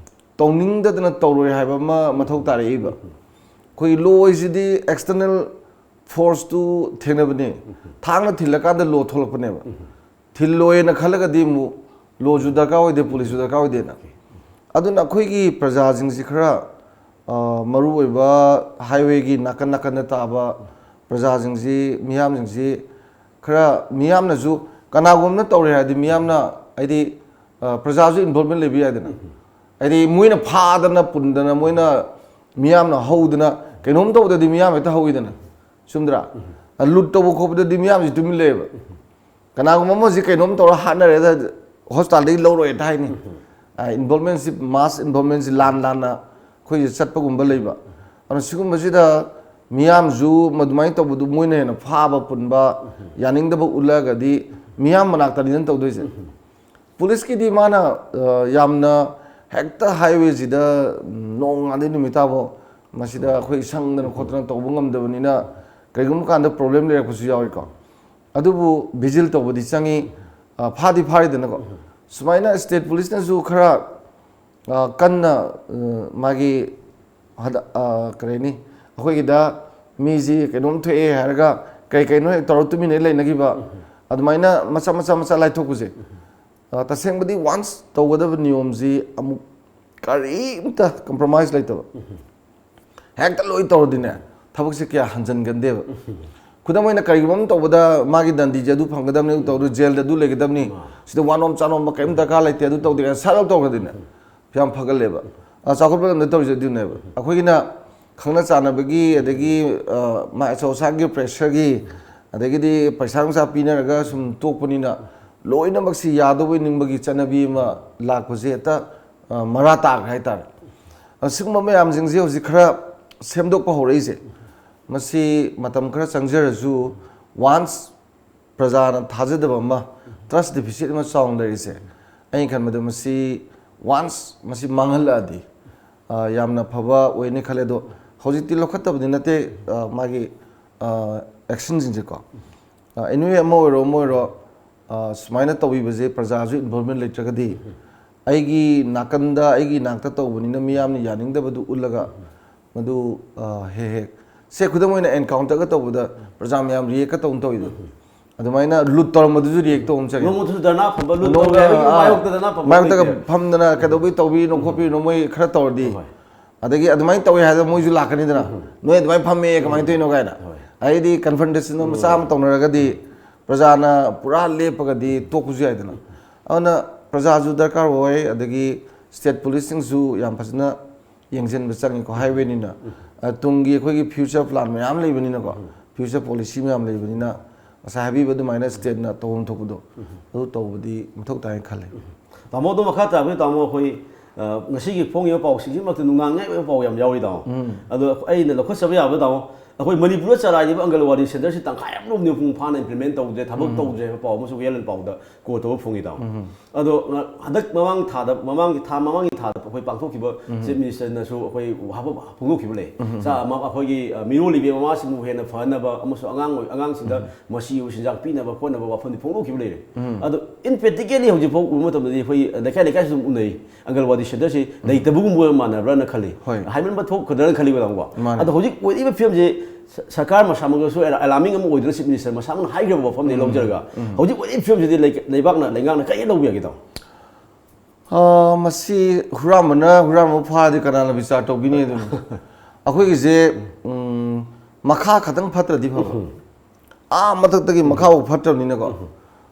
ꯇꯧꯅꯤꯡꯗꯗꯅ ꯇꯧꯔꯣꯏ ꯍꯥꯏꯕ ꯑꯃ ꯃꯊꯧ ꯇꯥꯔꯛꯏꯕ꯫ ꯑꯩꯈꯣꯏ ꯂꯣ ꯍꯥꯏꯁꯤꯗꯤ ꯑꯦꯛꯁꯇꯔꯅꯦꯜ ꯐꯣꯔꯁꯇꯨ ꯊꯦꯡꯅꯕꯅꯦ꯫ ꯊꯥꯡꯅ ꯊꯤꯜꯂꯀꯥꯟꯗ ꯂꯣ ꯊꯣꯛꯂꯛꯄꯅꯦꯕ꯫ ꯊꯤꯜꯂꯣꯏꯅ ꯈꯜꯂꯒꯗꯤ ꯑꯃꯨꯛ ꯂꯣꯁꯨ ꯗꯔꯀꯥꯔ ꯑꯣꯏꯗꯦ, ꯄꯨꯂꯤꯁꯁꯨ ꯗꯔꯀꯥꯔ ꯑꯣꯏꯗꯦꯅ꯫ ꯑꯗꯨꯅ ꯑꯩꯈꯣꯏꯒꯤ ꯄ꯭ꯔꯖꯥꯁꯤꯡꯁꯤ ꯈꯔ, ꯑ, ꯃꯔꯨꯑꯣꯏꯕ ꯍꯥꯏꯋꯦꯒꯤ ꯅꯥꯀꯟ ꯅꯥꯀꯟꯗ ꯇꯥꯕ ꯄ꯭ꯔꯖꯥꯁꯤꯡꯁꯤ, ꯃꯤꯌꯥꯝꯁꯤꯡꯁꯤ ꯈꯔ ꯃꯤꯌꯥꯝꯅꯁꯨ, ꯀꯅꯥꯒꯨꯝꯕꯅ ꯇꯧꯔꯦ ꯍꯥꯏꯔꯗꯤ ꯃꯤꯌꯥꯝꯅ, ꯍꯥꯏꯗꯤ, ꯑ, ꯄ꯭ꯔꯖꯥꯁꯨ ꯏꯟꯚꯣꯜꯚꯃꯦꯟ ꯂꯩꯕ ꯌꯥꯏꯗꯅ꯫ ꯍꯥꯏꯗꯤ ꯃꯣꯏꯅ ꯐꯥꯗꯅ ꯄꯨꯟꯗꯅ, ꯃꯣꯏꯅ ꯃꯤꯌꯥꯝꯅ ꯍꯧꯗꯅ ꯀꯩꯅꯣꯝ ꯇꯧꯕꯗꯗꯤ ꯃꯤꯌꯥꯝ ꯍꯦꯛꯇ ꯍꯧꯋꯤꯗꯅ꯫ ꯆꯨꯝꯗ꯭ꯔꯥ? ꯂꯨꯠ ꯇꯧꯕ ꯈꯣꯠꯄꯗꯗꯤ ꯃꯤꯌꯥꯝꯁꯤ ꯇꯨꯃꯤꯟ ꯂꯩꯌꯦꯕ꯫ ꯀꯅꯥꯒꯨꯝꯕ ꯑꯃꯁꯤ ꯀꯩꯅꯣꯝ ꯇꯧꯔ ꯍꯥꯠꯅꯔꯦꯗ, ꯍꯣꯁꯄꯤꯇꯥꯜꯗꯒꯤ ꯂꯧꯔꯣꯏ ꯍꯥꯏꯅꯤ꯫ ꯏꯟꯚꯣꯜꯃꯦꯟꯁꯤ, ꯃꯥꯁ ꯏꯟꯚꯣꯜꯃꯦꯟꯁꯤ ꯂꯥꯟ ꯂꯥꯟꯅ ꯑꯩꯈꯣꯏꯁꯦ ꯆꯠꯄꯒꯨꯝꯕ ꯂꯩꯕ꯫ ꯑꯗꯨꯅ ꯁꯤꯒꯨꯝꯕꯁꯤꯗ ꯃꯤꯌꯥꯝꯁꯨ ꯃꯗꯨꯃꯥꯏꯅ ꯇꯧꯕꯗꯨ ꯃꯣꯏꯅ ꯍꯦꯟꯅ ꯐꯥꯕ ꯄꯨꯟꯕ, ꯌꯥꯅꯤꯡꯗꯕ ꯎꯠꯂꯒꯗꯤ ꯃꯤꯌꯥꯝ ꯃꯅꯥꯛꯇꯅꯤꯅ ꯇꯧꯗꯣꯏꯁꯦ꯫ ꯄꯨꯂꯤꯁꯀꯤꯗꯤ ꯃꯥꯅ ꯑ, ꯌꯥꯝꯅ ꯍꯦꯛꯇ ꯍꯥꯏꯋꯦꯁꯤꯗ ꯅꯣꯡꯉꯥꯟꯗꯩ ꯅꯨꯃꯤꯠ ꯇꯥꯐꯥꯎ ꯃꯁꯤꯗ ꯑꯩꯈꯣꯏ ꯁꯪꯗꯅ ꯈꯣꯠꯇꯅ ꯇꯧꯕ ꯉꯝꯗꯕꯅꯤꯅ ꯀꯔꯤꯒꯨꯝꯕ ꯀꯥꯟꯗ ꯄ꯭ꯔꯣꯕ꯭ꯂꯦꯝ ꯂꯩꯔꯛꯄꯁꯨ ꯌꯥꯎꯏꯀꯣ꯫ ꯑꯗꯨꯕꯨ ꯚꯤꯖꯤꯜ ꯇꯧꯕꯗꯤ ꯆꯪꯉꯤ꯫ ꯑ, ꯐꯥꯗꯤ ꯐꯥꯔꯤꯗꯅꯀꯣ꯫ ꯁꯨꯃꯥꯏꯅ ꯁ꯭ꯇꯦꯠ ꯄꯨꯂꯤꯁꯅꯁꯨ ꯈꯔ ꯑ, ꯀꯟꯅ ꯑ, ꯃꯥꯒꯤ ꯍꯟꯗꯛ ꯑ, ꯀꯔꯤ ꯍꯥꯏꯅꯤ, ꯑꯩꯈꯣꯏꯒꯤꯗ ꯃꯤꯁꯤ ꯀꯩꯅꯣꯝ ꯊꯣꯛꯑꯦ ꯍꯥꯏꯔꯒ ꯀꯩ ꯀꯩꯅꯣ ꯍꯦꯛ ꯇꯧꯔ ꯇꯨꯃꯤꯟꯅ ꯂꯩꯅꯈꯤꯕ, ꯑꯗꯨꯃꯥꯏꯅ ꯃꯆꯥ ꯃꯆꯥ ꯃꯆꯥ ꯂꯥꯏꯊꯣꯛꯄꯁꯦ꯫ ꯑ, ꯇꯁꯦꯡꯕꯗꯤ ꯋꯥꯟꯁ ꯇꯧꯒꯗꯕ ꯅꯤꯌꯣꯝꯁꯤ ꯑꯃꯨꯛ ꯀꯔꯤꯝꯇ ꯀꯝꯄ꯭ꯔꯣꯃꯥꯏꯁ ꯂꯩꯇꯕ꯫ ꯍꯦꯛꯇ ꯂꯣꯏ ꯇꯧꯔꯗꯤꯅꯦ, ꯊꯕꯛꯁꯦ ꯀꯌꯥ ꯍꯟꯖꯟꯒꯟꯗꯦꯕ꯫ ꯈꯨꯗꯝ ꯑꯣꯏꯅ ꯀꯔꯤꯒꯨꯝꯕ ꯑꯃ ꯇꯧꯕꯗ ꯃꯥꯒꯤ ꯗꯟꯗꯤꯁꯦ ꯑꯗꯨ ꯐꯪꯒꯗꯕꯅꯤ, ꯑꯗꯨ ꯇꯧꯔꯗꯤ ꯖꯦꯜꯗ ꯑꯗꯨ ꯂꯩꯒꯗꯕꯅꯤ, ꯁꯤꯗ ꯋꯥꯅꯣꯝ ꯆꯥꯅꯣꯝꯕ ꯀꯔꯤꯝ ꯗꯔꯀꯥꯔ ꯂꯩꯇꯦ, ꯑꯗꯨ ꯇꯧꯗꯦ ꯀꯥꯏꯅ ꯁꯠ ꯂꯧ ꯇꯧꯈ꯭ꯔꯗꯤꯅꯦ, ꯌꯥꯝ ꯐꯒꯠꯂꯦꯕ꯫ ꯑ, ꯆꯥꯎꯈꯠꯄ ꯂꯝꯗ ꯇꯧꯔꯤꯁꯦ ꯑꯗꯨꯅꯦꯕ꯫ ꯑꯩꯈꯣꯏꯒꯤꯅ ꯈꯪꯅ ꯆꯥꯟꯅꯕꯒꯤ, ꯑꯗꯒꯤ, ꯑ, ꯃꯥ ꯑꯆꯧ ꯑꯁꯥꯡꯒꯤ ꯄ꯭ꯔꯦꯁꯔꯒꯤ, ꯑꯗꯒꯤꯗꯤ ꯄꯩꯁꯥ ꯅꯨꯡꯁꯥ ꯄꯤꯅꯔꯒ ꯁꯨꯝ ꯇꯣꯛꯄꯅꯤꯅ ꯂꯣꯏꯅꯃꯛꯁꯤ ꯌꯥꯗꯧꯕꯩ ꯅꯤꯡꯕꯒꯤ ꯆꯠꯅꯕꯤ ꯑꯃ ꯂꯥꯛꯄꯁꯦ ꯍꯦꯛꯇ, ꯑ, ꯃꯔꯥ ꯇꯥꯈ꯭ꯔꯦ ꯍꯥꯏꯇꯥꯔꯦ꯫ ꯑ, ꯁꯤꯒꯨꯝꯕ ꯃꯌꯥꯝꯁꯤꯡꯁꯦ ꯍꯧꯖꯤꯛ ꯈꯔ ꯁꯦꯝꯗꯣꯛꯄ ꯍꯧꯔꯛꯏꯁꯦ꯫ ꯃꯁꯤ ꯃꯇꯝ ꯈꯔ ꯆꯪꯖꯔꯁꯨ, ꯋꯥꯟꯁ ꯄ꯭ꯔꯖꯥꯅ ꯊꯥꯖꯗꯕ ꯑꯃ, ꯇ꯭ꯔꯁ ꯗꯤꯐꯤꯁꯤꯠ ꯑꯃ ꯆꯥꯎꯅ ꯂꯩꯔꯤꯁꯦ, ꯑꯩꯅ ꯈꯟꯕꯗ ꯃꯁꯤ ꯋꯥꯟꯁ ꯃꯁꯤ ꯃꯥꯡꯍꯜꯂꯛꯑꯗꯤ, ꯑ, ꯌꯥꯝꯅ ꯐꯕ ꯑꯣꯏꯅꯤ ꯈꯜꯂꯦ꯫ ꯑꯗꯣ ꯍꯧꯖꯤꯛꯇꯤ ꯂꯧꯈꯠꯇꯕꯗꯤ ꯅꯠꯇꯦ, ꯑ, ꯃꯥꯒꯤ, ꯑ, ꯑꯦꯛꯁꯟꯁꯤꯡꯁꯦꯀꯣ꯫ ꯑ, ꯑꯦꯅꯤꯋꯦ, ꯑꯃ ꯑꯣꯏꯔꯣ ꯑꯃ ꯑꯣꯏꯔꯣ, ꯑ, ꯁꯨꯃꯥꯏꯅ ꯇꯧꯕꯤꯕꯁꯦ ꯄ꯭ꯔꯖꯥꯁꯨ ꯏꯟꯚꯣꯜꯚꯃꯦꯟ ꯂꯩꯇ꯭ꯔꯒꯗꯤ, ꯑꯩꯒꯤ ꯅꯥꯀꯟꯗ ꯑꯩꯒꯤ ꯏꯅꯥꯛꯇ ꯇꯧꯕꯅꯤꯅ ꯃꯤꯌꯥꯝꯅ ꯌꯥꯅꯤꯡꯗꯕꯗꯨ ꯎꯠꯂꯒ ꯃꯗꯨ, ꯑ, ꯍꯦꯛ ꯍꯦꯛ, ꯁꯦ, ꯈꯨꯗꯝ ꯑꯣꯏꯅ ꯑꯦꯟꯀꯥꯎꯟꯇꯔꯒ ꯇꯧꯕꯗ ꯄ꯭ꯔꯖꯥ ꯃꯌꯥꯝ ꯔꯤꯌꯦꯛꯀ ꯇꯧꯅ ꯇꯧꯋꯤꯗꯣ, ꯑꯗꯨꯃꯥꯏꯅ ꯂꯨꯠ ꯇꯧꯔꯝꯕꯗꯨꯁꯨ ꯔꯤꯌꯦꯛ ꯇꯧꯕ ꯑꯃ ꯆꯪꯉꯦ꯫ ꯅꯣꯡꯃꯇꯁꯨ ꯙꯔꯅꯥ ꯐꯝꯕ, ꯂꯨꯠ ꯅꯣꯡꯃ, ꯇꯧꯔꯦ ꯍꯥꯏꯕꯒꯤ ꯑꯥ, ꯃꯥꯌꯣꯛꯇ ꯙꯔꯅꯥ ꯐꯝꯕ ꯃꯥꯌꯣꯛꯇꯒ ꯂꯩꯇꯦ꯫ ꯐꯝꯗꯅ ꯀꯩꯗꯧꯕꯩ ꯇꯧꯕꯤꯔꯤꯅꯣ ꯈꯣꯠꯄꯤꯔꯤꯅꯣ ꯃꯣꯏ ꯈꯔ ꯇꯧꯔꯗꯤ꯫ ꯍꯣꯏ꯫ ꯑꯗꯒꯤ ꯑꯗꯨꯃꯥꯏꯅ ꯇꯧꯋꯦ ꯍꯥꯏꯗꯅ ꯃꯣꯏꯁꯨ ꯂꯥꯛꯀꯅꯤꯗꯅ, "ꯅꯣꯏ ꯑꯗꯨꯃꯥꯏꯅ ꯐꯝꯃꯦ, ꯀꯃꯥꯏꯅ ꯇꯧꯔꯤꯅꯣ?" ꯀꯥꯏꯅ꯫ ꯍꯣꯏ꯫ ꯑꯩꯗꯤ ꯀꯟꯐ꯭ꯔꯟꯇꯦꯁꯟ ꯃꯆꯥ ꯑꯃ ꯇꯧꯅꯔꯒꯗꯤ ꯄ꯭ꯔꯖꯥꯅ ꯄꯨꯔꯥ ꯂꯦꯞꯄꯒꯗꯤ ꯇꯣꯛꯄꯁꯨ ꯌꯥꯏꯗꯅ꯫ ꯑꯗꯨꯅ ꯄ꯭ꯔꯖꯥꯁꯨ ꯗꯔꯀꯥꯔ ꯑꯣꯏ, ꯑꯗꯒꯤ ꯁ꯭ꯇꯦꯠ ꯄꯨꯂꯤꯁꯁꯤꯡꯁꯨ ꯌꯥꯝ ꯐꯖꯅ ꯌꯦꯡꯁꯤꯟꯕ ꯆꯪꯉꯤꯀꯣ, ꯍꯥꯏꯋꯦꯅꯤꯅ꯫ ꯑ, ꯇꯨꯡꯒꯤ ꯑꯩꯈꯣꯏꯒꯤ ꯐ꯭ꯌꯨꯆꯔ ꯄ꯭ꯂꯥꯟ ꯃꯌꯥꯝ ꯂꯩꯕꯅꯤꯅꯀꯣ, future policy ꯃꯌꯥꯝ ꯂꯩꯕꯅꯤꯅ, ꯉꯁꯥꯏ ꯍꯥꯏꯕꯤꯕ ꯑꯗꯨꯃꯥꯏꯅ stateꯅ ꯇꯧꯐꯝ ꯊꯣꯛꯄꯗꯣ ꯑꯗꯨ ꯇꯧꯕꯗꯤ ꯃꯊꯧ ꯇꯥꯏꯅ ꯈꯜꯂꯦ꯫ ꯇꯥꯃꯣ, ꯑꯗꯨ ꯃꯈꯥ ꯇꯥꯕꯅꯤ ꯇꯥꯃꯣ, ꯑꯩꯈꯣꯏ ꯑ, ꯉꯁꯤꯒꯤ ꯐꯣꯡꯉꯤꯕ ꯄꯥꯎꯁꯤꯡꯁꯤꯃꯛꯇ ꯅꯨꯡꯅꯥꯡ ꯉꯥꯏ ꯑꯣꯏꯕ ꯄꯥꯎ ꯌꯥꯝ ꯌꯥꯎꯔꯤ ꯇꯥꯃꯣ꯫ ꯑꯗꯣ ꯑꯩꯅ ꯂꯧꯈꯠꯆꯕ ꯌꯥꯕ ꯇꯥꯃꯣ, ꯑꯩꯈꯣꯏ ꯃꯅꯤꯄꯨꯔꯗ ꯆꯂꯥꯏꯔꯤꯕ ꯑꯪꯒꯜꯋꯥꯗꯤ centreꯁꯤ ꯇꯪꯈꯥꯏ ꯑꯃ ꯂꯣꯝ ꯃꯄꯨꯡ ꯐꯥꯅ implement ꯇꯧꯗ꯭ꯔꯦ, ꯊꯕꯛ ꯇꯧꯗ꯭ꯔꯦ ꯍꯥꯏꯕ ꯄꯥꯎ ꯑꯃꯁꯨ ꯋꯦꯜ ꯄꯥꯎꯗ quote ꯇꯧꯕ ꯐꯣꯡꯉꯤ ꯇꯥꯃꯣ꯫ ꯑꯗꯣ ꯉ-, ꯍꯟꯗꯛ ꯃꯃꯥꯡ ꯊꯥꯗ, ꯃꯃꯥꯡꯒꯤ ꯊꯥ, ꯃꯃꯥꯡꯒꯤ ꯊꯥꯗ ꯑꯩꯈꯣꯏ ꯄꯥꯡꯊꯣꯛꯈꯤꯕ Chief Ministerꯅꯁꯨ ꯑꯩꯈꯣꯏ ꯋꯥꯐꯝ ꯐꯣꯡꯗꯣꯛꯈꯤꯕ ꯂꯩ꯫ ꯆꯥ-, ꯑꯃ ꯑꯩꯈꯣꯏꯒꯤ, ꯑ, ꯃꯤꯔꯣꯜꯂꯤꯕꯤ ꯃꯃꯥꯁꯤꯡꯕꯨ ꯍꯦꯟꯅ ꯐꯍꯟꯅꯕ ꯑꯃꯁꯨꯡ ꯑꯉꯥꯡ ꯑꯣꯏ-, ꯑꯉꯥꯡꯁꯤꯡꯗ ꯃꯆꯤ ꯑꯣꯏꯕ ꯆꯤꯟꯖꯥꯛ ꯄꯤꯅꯕ ꯈꯣꯠꯅꯕ ꯋꯥꯐꯝꯗꯤ ꯐꯣꯡꯗꯣꯛꯈꯤꯕ ꯂꯩꯔꯦ꯫ ꯑꯗꯣ in practically ꯍꯧꯖꯤꯛꯐꯥꯎ ꯎꯕ ꯃꯇꯝꯗꯗꯤ ꯑꯩꯈꯣꯏ ꯂꯩꯀꯥꯏ ꯂꯩꯀꯥꯏꯁꯨ ꯑꯗꯨꯝ ꯎꯅꯩ, ꯑꯪꯒꯜꯋꯥꯗꯤ centreꯁꯤ ꯂꯩꯇꯕꯒꯨꯝꯕ ꯃꯥꯟꯅꯕ꯭ꯔꯥꯅ ꯈꯜꯂꯤ꯫ ꯍꯣꯏ꯫ ꯍꯥꯏꯃꯟꯕ ꯊꯣꯛꯀꯗ꯭ꯔꯥꯅ ꯈꯜꯂꯤꯕ ꯇꯥꯃꯣꯀꯣ꯫ ꯃꯥꯅꯦ꯫ ꯑꯗꯣ ꯍꯧꯖꯤꯛ ꯑꯣꯏꯔꯤꯕ ꯐꯤꯕꯝꯁꯤ ꯁ-, ꯁꯔꯀꯥꯔ ꯃꯁꯥꯃꯛꯇꯁꯨ alarming ꯑꯃ ꯑꯣꯏꯗꯅ Chief Minister ꯃꯁꯥꯃꯛꯅ ꯍꯥꯏꯈ꯭ꯔꯕ ꯋꯥꯐꯝꯅꯤ ꯂꯧꯖꯔꯒ, ꯍꯧꯖꯤꯛ ꯑꯣꯏꯔꯤꯕ ꯐꯤꯕꯝꯁꯤꯗꯤ ꯂꯩ-, ꯂꯩꯕꯥꯛꯅ, ꯂꯩꯉꯥꯛꯅ ꯀꯔꯤ ꯂꯧꯕ ꯌꯥꯒꯦ ꯇꯥꯃꯣ? ꯑ, ꯃꯁꯤ ꯍꯨꯔꯥꯟꯕꯅ ꯍꯨꯔꯥꯟꯕ ꯐꯥꯔꯗꯤ ꯀꯅꯥꯅ ꯕꯤꯆꯥꯔ ꯇꯧꯕꯤꯅꯤ ꯑꯗꯨꯅꯤ꯫ ꯑꯩꯈꯣꯏꯒꯤꯁꯦ, ꯎꯝ, ꯃꯈꯥ ꯈꯇꯪ ꯐꯠꯇ꯭ꯔꯗꯤ ꯐꯕ꯫ ꯑꯥ ꯃꯊꯛꯇꯒꯤ ꯃꯈꯥꯐꯥꯎ ꯐꯠꯇ꯭ꯔꯕꯅꯤꯅꯀꯣ꯫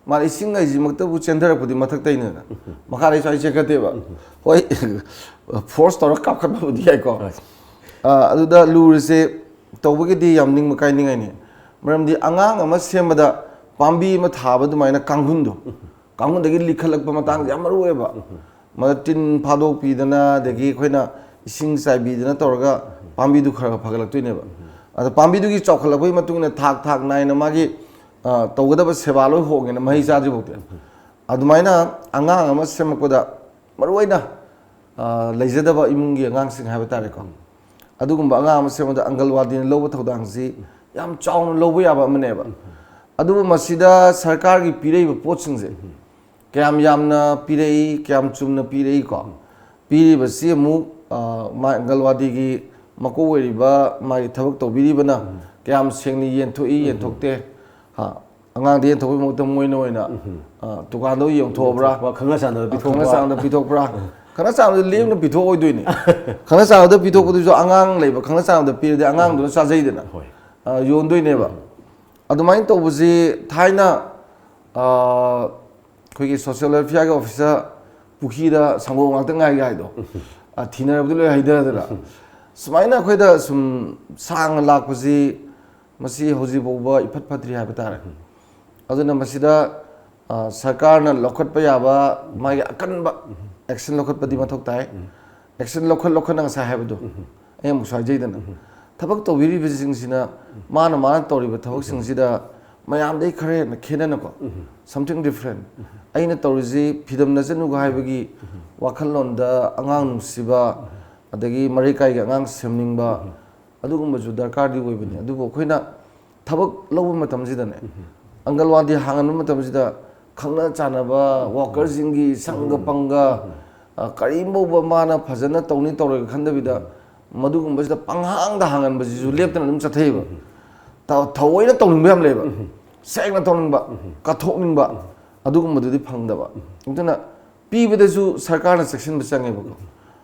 ꯃꯥꯅ ꯏꯁꯤꯡ ꯍꯥꯏꯁꯤ ꯃꯛꯇꯕꯨ ꯆꯦꯟꯊꯔꯛꯄꯗꯤ ꯃꯊꯛꯇꯩꯅꯦꯅ꯫ ꯃꯈꯥꯗꯩ ꯁ꯭ꯋꯥꯏ ꯆꯦꯟꯈꯠꯇꯦꯕ꯫ ꯍꯣꯏ, force ꯇꯧꯔꯒ ꯀꯥꯞꯈꯠꯄꯕꯨꯗꯤ ꯌꯥꯏꯀꯣ꯫ ꯑ, ꯑꯗꯨꯗ ꯂꯨꯔꯤꯁꯦ ꯇꯧꯕꯒꯤꯗꯤ ꯌꯥꯝ ꯅꯤꯡꯕ ꯀꯥꯏꯅꯤꯡꯉꯥꯏꯅꯤ꯫ ꯃꯔꯝꯗꯤ ꯑꯉꯥꯡ ꯑꯃ ꯁꯦꯝꯕꯗ ꯄꯥꯝꯕꯤ ꯑꯃ ꯊꯥꯕ ꯑꯗꯨꯃꯥꯏꯅ ꯀꯥꯡꯍꯨꯟꯗꯣ, ꯀꯥꯡꯍꯨꯟꯗꯒꯤ ꯂꯤꯈꯠꯂꯛꯄ ꯃꯇꯥꯡꯁꯦ ꯌꯥꯝ ꯃꯔꯨ ꯑꯣꯏꯌꯦꯕ꯫ ꯃꯗ ꯇꯤꯟ ꯐꯥꯗꯣꯛꯄꯤꯗꯅ, ꯑꯗꯒꯤ ꯑꯩꯈꯣꯏꯅ ꯏꯁꯤꯡ ꯆꯥꯏꯕꯤꯗꯅ ꯇꯧꯔꯒ ꯄꯥꯝꯕꯤꯗꯨ ꯈꯔ ꯈꯔ ꯐꯒꯠꯂꯛꯇꯣꯏꯅꯦꯕ꯫ ꯑꯗ ꯄꯥꯝꯕꯤꯗꯨꯒꯤ ꯆꯥꯎꯈꯠꯂꯛꯄꯒꯤ ꯃꯇꯨꯡ ꯏꯟꯅ ꯊꯥꯛ ꯊꯥꯛ ꯅꯥꯏꯅ ꯃꯥꯒꯤ, ꯑ, ꯇꯧꯒꯗꯕ ꯁꯦꯕꯥ ꯂꯣꯏ ꯍꯣꯡꯉꯦꯅ, ꯃꯍꯩ ꯆꯥꯗ꯭ꯔꯤꯐꯥꯎꯗꯤ꯫ ꯑꯗꯨꯃꯥꯏꯅ ꯑꯉꯥꯡ ꯑꯃ ꯁꯦꯝꯃꯛꯄꯗ ꯃꯔꯨꯑꯣꯏꯅ, ꯑ, ꯂꯩꯖꯗꯕ ꯏꯃꯨꯡꯒꯤ ꯑꯉꯥꯡꯁꯤꯡ ꯍꯥꯏꯕ ꯇꯥꯔꯦꯀꯣ꯫ ꯑꯗꯨꯒꯨꯝꯕ ꯑꯉꯥꯡ ꯑꯃ ꯁꯦꯝꯕꯗ ꯑꯪꯒꯜꯋꯥꯗꯤꯅ ꯂꯧꯕ ꯊꯧꯗꯥꯡꯁꯤ ꯌꯥꯝ ꯆꯥꯎꯅ ꯂꯧꯕ ꯌꯥꯕ ꯑꯃꯅꯦꯕ꯫ ꯑꯗꯨꯕꯨ ꯃꯁꯤꯗ ꯁꯔꯀꯥꯔꯒꯤ ꯄꯤꯔꯛꯏꯕ ꯄꯣꯠꯁꯤꯡꯁꯦ ꯀꯌꯥꯝ ꯌꯥꯝꯅ ꯄꯤꯔꯛꯏ, ꯀꯌꯥꯝ ꯆꯨꯝꯅ ꯄꯤꯔꯛꯏꯀꯣ? ꯄꯤꯔꯤꯕꯁꯤ ꯑꯃꯨꯛ, ꯑ, ꯃꯥ ꯑꯪꯒꯜꯋꯥꯗꯤꯒꯤ ꯃꯀꯣꯛ ꯑꯣꯏꯔꯤꯕ ꯃꯥꯒꯤ ꯊꯕꯛ ꯇꯧꯕꯤꯔꯤꯕꯅ ꯀꯌꯥꯝ ꯁꯦꯡꯅ ꯌꯦꯟꯊꯣꯛꯏ, ꯌꯦꯟꯊꯣꯛꯇꯦ? ꯍꯥ, ꯑꯉꯥꯡꯗ ꯌꯦꯟꯊꯣꯛꯄꯒꯤ ꯃꯍꯨꯠꯇ ꯃꯣꯏꯅ ꯑꯣꯏꯅ, ꯑ, ꯗꯨꯀꯥꯟꯗ ꯑꯣꯏꯅ ꯌꯣꯟꯊꯣꯛꯑꯕ꯭ꯔꯥ? ꯈꯪꯅ ꯆꯥꯟꯅꯕ ꯑ, ꯄꯤꯊꯣꯛꯄ꯫ ꯈꯪꯅ ꯆꯥꯟꯅꯕ ꯄꯤꯊꯣꯛꯄ꯭ꯔꯥ? ꯈꯪꯅ ꯆꯥꯟꯅꯕꯗ ꯂꯦꯝꯅ ꯄꯤꯊꯣꯛꯑꯣꯏꯗꯣꯏꯅꯤ꯫ ꯈꯪꯅ ꯆꯥꯟꯅꯕꯗ ꯄꯤꯊꯣꯛꯄꯗꯨꯁꯨ ꯑꯉꯥꯡ ꯂꯩꯕ, ꯈꯪꯅ ꯆꯥꯟꯅꯕꯗ ꯄꯤꯔꯗꯤ ꯑꯉꯥꯡꯗꯨꯅ ꯆꯥꯖꯩꯗꯅ꯫ ꯍꯣꯏ꯫ ꯑ, ꯌꯣꯟꯗꯣꯏꯅꯦꯕ꯫ ꯑꯗꯨꯃꯥꯏꯅ ꯇꯧꯕꯁꯤ ꯊꯥꯏꯅ, ꯑ, ꯑꯩꯈꯣꯏꯒꯤ social welfareꯒꯤ officer ꯄꯨꯈ꯭ꯔꯤꯗ ꯁꯪꯒꯣꯝ ꯉꯥꯛꯇ ꯉꯥꯏ ꯀꯥꯏꯗꯣ, ꯑ, ꯊꯤꯅꯔꯕꯗꯤ ꯂꯣꯏ ꯍꯩꯊꯗꯅ꯫ ꯁꯨꯃꯥꯏꯅ ꯑꯩꯈꯣꯏꯗ ꯁꯨꯝ ꯁꯥꯡꯅ ꯂꯥꯛꯄꯁꯤ ꯃꯁꯤ ꯍꯧꯖꯤꯛ ꯐꯥꯎꯕ ꯏꯐꯠ ꯐꯠꯇ꯭ꯔꯤ ꯍꯥꯏꯕ ꯇꯥꯔꯦ꯫ ꯑꯗꯨꯅ ꯃꯁꯤꯗ, ꯑ, ꯁꯔꯀꯥꯔꯅ ꯂꯧꯈꯠꯄ ꯌꯥꯕ ꯃꯥꯒꯤ ꯑꯀꯟꯕ action ꯂꯧꯈꯠꯄꯗꯤ ꯃꯊꯧ ꯇꯥꯏ꯫ Action ꯂꯧꯈꯠ ꯂꯧꯈꯠꯅ ꯉꯁꯥꯏ ꯍꯥꯏꯕꯗꯣ, ꯑꯩ ꯑꯃꯨꯛꯁꯨ ꯍꯥꯏꯖꯩꯗꯅ, ꯊꯕꯛ ꯇꯧꯕꯤꯔꯤꯕꯁꯤꯡꯁꯤꯅ ꯃꯥꯅ ꯃꯥꯅ ꯇꯧꯔꯤꯕ ꯊꯕꯛꯁꯤꯡꯁꯤꯗ ꯃꯌꯥꯝꯗꯒꯤ ꯈꯔ ꯍꯦꯟꯅ ꯈꯦꯠꯅꯅꯀꯣ, something different, ꯑꯩꯅ ꯇꯧꯔꯤꯁꯤ ꯐꯤꯗꯝ ꯅꯆꯅꯨꯒ ꯍꯥꯏꯕꯒꯤ ꯋꯥꯈꯜꯂꯣꯟꯗ ꯑꯉꯥꯡ ꯅꯨꯡꯁꯤꯕ, ꯑꯗꯒꯤ ꯃꯔꯩꯀꯥꯏꯒꯤ ꯑꯉꯥꯡ ꯁꯦꯝꯅꯤꯡꯕ, ꯑꯗꯨꯒꯨꯝꯕꯁꯨ ꯗꯔꯀꯥꯔꯗꯤ ꯑꯣꯏꯕꯅꯤ꯫ ꯑꯗꯨꯕꯨ ꯑꯩꯈꯣꯏꯅ ꯊꯕꯛ ꯂꯧꯕ ꯃꯇꯝꯁꯤꯗꯅꯦ, ꯑꯪꯒꯜꯋꯥꯗꯤ ꯍꯥꯡꯍꯟꯕ ꯃꯇꯝꯁꯤꯗ ꯈꯪꯅ ꯆꯥꯟꯅꯕ ꯋꯥꯀꯔꯁꯤꯡꯒꯤ ꯁꯪꯒ ꯄꯪꯒ, ꯑ, ꯀꯔꯤꯝꯐꯥꯎꯕ ꯃꯥꯅ ꯐꯖꯅ ꯇꯧꯅꯤ ꯇꯧꯔꯣꯏꯒ ꯈꯟꯗꯕꯤꯗ ꯃꯗꯨꯒꯨꯝꯕꯁꯤꯗ ꯄꯪꯍꯥꯡꯗ ꯍꯥꯡꯍꯟꯕꯁꯤꯁꯨ ꯂꯦꯞꯇꯅ ꯑꯗꯨꯝ ꯆꯠꯊꯩꯑꯕ꯫ ꯊ-, ꯊꯑꯣꯏꯅ ꯇꯧꯅꯤꯡꯕ ꯌꯥꯝ ꯂꯩꯌꯦꯕ, ꯁꯦꯡꯅ ꯇꯧꯅꯤꯡꯕ, ꯀꯠꯊꯣꯛꯅꯤꯡꯕ, ꯑꯗꯨꯒꯨꯝꯕꯗꯨꯗꯤ ꯐꯪꯗꯕ꯫ ꯑꯗꯨꯅ ꯄꯤꯕꯗꯁꯨ ꯁꯔꯀꯥꯔꯅ ꯆꯦꯛꯁꯤꯟꯕ ꯆꯪꯉꯦꯕꯀꯣ꯫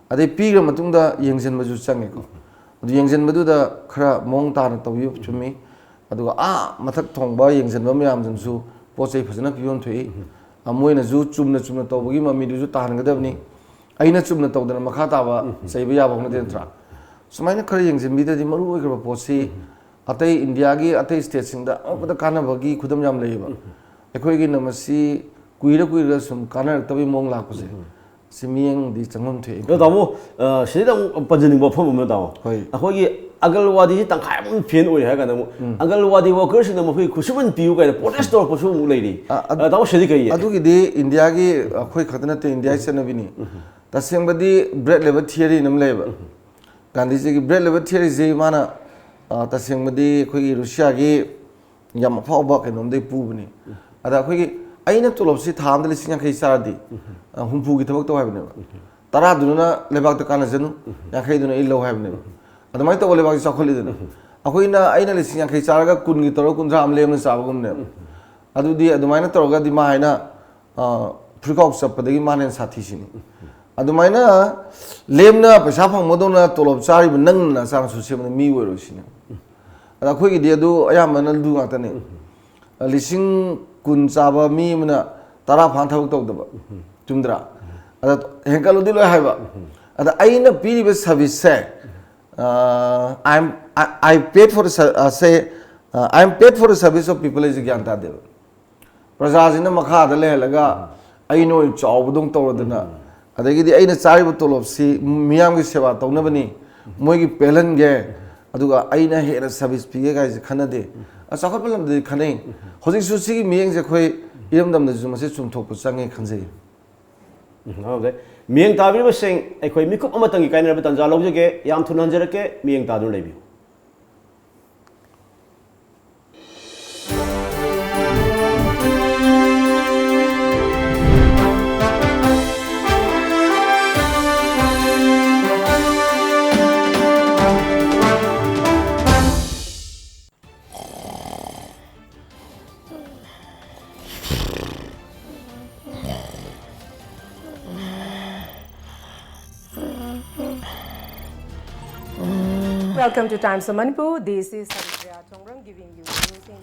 ꯑꯗꯩ ꯄꯤꯈ꯭ꯔ ꯃꯇꯨꯡꯗ ꯌꯦꯡꯁꯤꯟꯕꯁꯨ ꯆꯪꯉꯦꯀꯣ꯫ ꯑꯗꯨ ꯌꯦꯡꯁꯤꯟꯕꯗꯨꯗ ꯈꯔ ꯃꯑꯣꯡ ꯇꯥꯅ ꯇꯧꯕꯤꯕ ꯆꯨꯝꯃꯤ꯫ ꯑꯗꯨꯒ ꯑꯥ ꯃꯊꯛ ꯊꯣꯡꯕ ꯌꯦꯡꯁꯤꯟꯕ ꯃꯌꯥꯝꯗꯨꯅꯁꯨ ꯄꯣꯠ ꯆꯩ ꯐꯖꯅ ꯄꯤꯐꯝ ꯊꯣꯛꯏ꯫ ꯑ, ꯃꯣꯏꯅꯁꯨ ꯆꯨꯝꯅ ꯆꯨꯝꯅ ꯇꯧꯕꯒꯤ ꯃꯃꯤꯗꯨꯁꯨ ꯇꯥꯍꯟꯒꯗꯕꯅꯤ꯫ ꯑꯩꯅ ꯆꯨꯝꯅ ꯇꯧꯗꯅ ꯃꯈꯥ ꯇꯥꯕ ꯆꯩꯕ ꯌꯥꯕ ꯅꯠꯇꯦ, ꯅꯠꯇ꯭ꯔꯥ? ꯁꯨꯃꯥꯏꯅ ꯈꯔ ꯌꯦꯡꯁꯤꯟꯕꯤꯗ꯭ꯔꯗꯤ ꯃꯔꯨ ꯑꯣꯏꯈ꯭ꯔꯕ ꯄꯣꯠꯁꯤ ꯑꯇꯩ ꯏꯟꯗꯤꯌꯥꯒꯤ ꯑꯇꯩ stateꯁꯤꯡꯗ ꯑꯃꯨꯛꯇ ꯀꯥꯟꯅꯕꯒꯤ ꯈꯨꯗꯝ ꯌꯥꯝ ꯂꯩꯌꯦꯕ꯫ ꯑꯩꯈꯣꯏꯒꯤꯅ ꯃꯁꯤ ꯀꯨꯏꯔ ꯀꯨꯏꯔꯒ ꯁꯨꯝ ꯀꯥꯟꯅꯔꯛꯇꯕꯒꯤ ꯃꯑꯣꯡ ꯂꯥꯛꯄꯁꯦ, ꯁꯤ ꯃꯤꯠꯌꯦꯡꯗꯤ ꯆꯪꯐꯝ ꯊꯣꯛꯑꯦ꯫ ꯑꯗꯣ ꯇꯥꯃꯣ, ꯑ, ꯁꯤꯗꯩꯗ ꯑꯃꯨꯛ ꯄꯟꯖꯅꯤꯡꯕ ꯋꯥꯐꯝ ꯑꯃ, ꯇꯥꯃꯣ꯫ ꯍꯣꯏ꯫ ꯑꯩꯈꯣꯏꯒꯤ ꯑꯒꯜꯋꯥꯗꯤꯁꯤ ꯇꯪꯈꯥꯏ ꯑꯃ ꯐꯦꯟ ꯑꯣꯏꯔꯦ ꯍꯥꯏ ꯀꯥꯟꯗ ꯑꯃꯨꯛ, ꯎꯝ꯫ ꯑꯒꯜꯋꯥꯗꯤ ꯋꯥꯀꯔꯁꯤꯡꯅ ꯃꯈꯣꯏ ꯈꯨꯠꯁꯨꯃꯟ ꯄꯤꯌꯨ ꯀꯥꯏꯅ ꯄ꯭ꯔꯣꯇꯦꯁ ꯇꯧꯔꯛꯄꯁꯨ ꯑꯃꯨꯛ ꯂꯩꯔꯤ꯫ ꯑ, ꯑꯗꯨ, ꯑ, ꯇꯥꯃꯣ, ꯁꯤꯗꯤ ꯀꯩ? ꯑꯗꯨꯒꯤꯗꯤ ꯏꯟꯗꯤꯌꯥꯒꯤ ꯑꯩꯈꯣꯏ ꯈꯛꯇ ꯅꯠꯇꯦ, ꯏꯟꯗꯤꯌꯥꯒꯤ ꯆꯠꯅꯕꯤꯅꯤ꯫ ꯇꯁꯦꯡꯕꯗꯤ bread labour theory ꯑꯃ ꯂꯩꯌꯦꯕ꯫ ꯒꯥꯟꯙꯤꯖꯤꯒꯤ bread labour theoryꯁꯤ ꯃꯥꯅ, ꯑ, ꯇꯁꯦꯡꯕꯗꯤ ꯑꯩꯈꯣꯏꯒꯤ ꯔꯨꯁꯤꯌꯥꯒꯤ ꯌꯥꯝ ꯑꯐꯥꯎꯕ ꯀꯩꯅꯣꯝꯗꯒꯤ ꯄꯨꯕꯅꯤ꯫ ꯑꯗ ꯑꯩꯈꯣꯏꯒꯤ, ꯑꯩꯅ ꯇꯣꯂꯣꯞꯁꯤ ꯊꯥ ꯑꯃꯗ ꯂꯤꯁꯤꯡ ꯌꯥꯡꯈꯩ ꯆꯥꯔꯗꯤ, ꯑ, ꯍꯨꯝꯐꯨꯒꯤ ꯊꯕꯛ ꯇꯧ ꯍꯥꯏꯕꯅꯦꯕ꯫ ꯇꯔꯥꯗꯨꯅ ꯂꯩꯕꯥꯛꯇ ꯀꯥꯟꯅꯖꯅꯨ, ꯌꯥꯡꯈꯩꯗꯨꯅ ꯑꯩ ꯂꯧ ꯍꯥꯏꯕꯅꯦꯕ꯫ ꯑꯗꯨꯃꯥꯏꯅ ꯇꯧꯕ ꯂꯩꯕꯥꯛꯁꯤ ꯆꯥꯎꯈꯠꯂꯤꯗꯅ꯫ ꯑꯩꯈꯣꯏꯅ, ꯑꯩꯅ ꯂꯤꯁꯤꯡ ꯌꯥꯡꯈꯩ ꯆꯥꯔꯒ ꯀꯨꯟꯒꯤ ꯇꯧꯔꯒ ꯀꯨꯟꯊ꯭ꯔꯥ ꯑꯃ ꯂꯦꯝꯅ ꯆꯥꯕꯒꯨꯝꯅꯦꯕ꯫ ꯑꯗꯨꯗꯤ ꯑꯗꯨꯃꯥꯏꯅ ꯇꯧꯔꯒꯗꯤ ꯃꯥ ꯍꯥꯏꯅ, ꯑ, ꯐꯨꯔꯤꯠꯈꯥꯎ ꯆꯞꯄꯗꯒꯤ ꯃꯥꯅ ꯍꯦꯟꯅ ꯁꯥꯊꯤꯁꯤꯅꯤ꯫ ꯑꯗꯨꯃꯥꯏꯅ ꯂꯦꯝꯅ ꯄꯩꯁꯥ ꯐꯪꯕꯗꯧꯅ ꯇꯣꯂꯣꯞ ꯆꯥꯔꯤꯕ ꯅꯪꯅ ꯅꯆꯥ ꯅꯁꯨ ꯁꯦꯝꯕꯗ ꯃꯤ ꯑꯣꯏꯔꯣꯏ ꯁꯤꯅꯦ꯫ ꯑꯗ ꯑꯩꯈꯣꯏꯒꯤꯗꯤ ꯑꯗꯨ ꯑꯌꯥꯝꯕꯅ ꯑꯗꯨ ꯉꯥꯛꯇꯅꯦ꯫ ꯂꯤꯁꯤꯡ ꯀꯨꯟ ꯆꯥꯕ ꯃꯤ ꯑꯃꯅ ꯇꯔꯥ ꯐꯥꯅ ꯊꯕꯛ ꯇꯧꯗꯕ꯫ ꯆꯨꯝꯗ꯭ꯔꯥ? ꯑꯗ ꯍꯦꯟꯀꯠꯂꯨꯗꯤ ꯂꯣꯏ ꯍꯥꯏꯕ꯫ ꯑꯗ ꯑꯩꯅ ꯄꯤꯔꯤꯕ serviceꯁꯦ, ꯑ, I'm, I, I paid for the ser-, ꯑ, say, I am paid for the service of people ꯍꯥꯏꯁꯦ ꯒ꯭ꯌꯥꯟ ꯇꯥꯗꯦꯕ꯫ ꯄ꯭ꯔꯖꯥꯁꯤꯅ ꯃꯈꯥꯗ ꯂꯩꯍꯜꯂꯒ ꯑꯩꯅ ꯑꯣꯏꯅ ꯆꯥꯎꯕꯗꯧ ꯇꯧꯔꯗꯅ, ꯑꯗꯒꯤꯗꯤ ꯑꯩꯅ ꯆꯥꯔꯤꯕ ꯇꯣꯂꯣꯞꯁꯤ ꯃꯤꯌꯥꯝꯒꯤ ꯁꯦꯕꯥ ꯇꯧꯅꯕꯅꯤ, ꯃꯣꯏꯒꯤ ꯄꯦꯜꯍꯟꯒꯦ, ꯑꯗꯨꯒ ꯑꯩꯅ ꯍꯦꯟꯅ ꯁꯔꯚꯤꯁ ꯄꯤꯒꯦ ꯀꯥꯏꯁꯦ ꯈꯟꯅꯗꯦ꯫ ꯑ, ꯆꯥꯎꯈꯠꯄ ꯂꯝꯗꯗꯤ ꯈꯟꯅꯩ꯫ ꯍꯧꯖꯤꯛꯁꯨ ꯁꯤꯒꯤ ꯃꯤꯠꯌꯦꯡꯁꯦ ꯑꯩꯈꯣꯏ ꯏꯔꯝꯗꯝꯗꯁꯨ ꯃꯁꯤ ꯆꯨꯝꯊꯣꯛꯄ ꯆꯪꯉꯦ ꯈꯟꯖꯩ꯫ ꯎꯝ, okay꯫ ꯃꯤꯠꯌꯦꯡ ꯇꯥꯕꯤꯔꯤꯕꯁꯤꯡ, ꯑꯩꯈꯣꯏ ꯃꯤꯀꯨꯞ ꯑꯃꯇꯪꯒꯤ ꯀꯥꯏꯅꯔꯕ ꯇꯥꯟꯖꯥ ꯂꯧꯖꯒꯦ꯫ ꯌꯥꯝ ꯊꯨꯅ ꯍꯟꯖꯔꯛꯀꯦ, ꯃꯤꯠꯌꯦꯡ ꯇꯥꯗꯨꯅ ꯂꯩꯕꯤꯌꯨ꯫ Welcome to Times of Manipur. This is Haripriya Thongrang giving you news in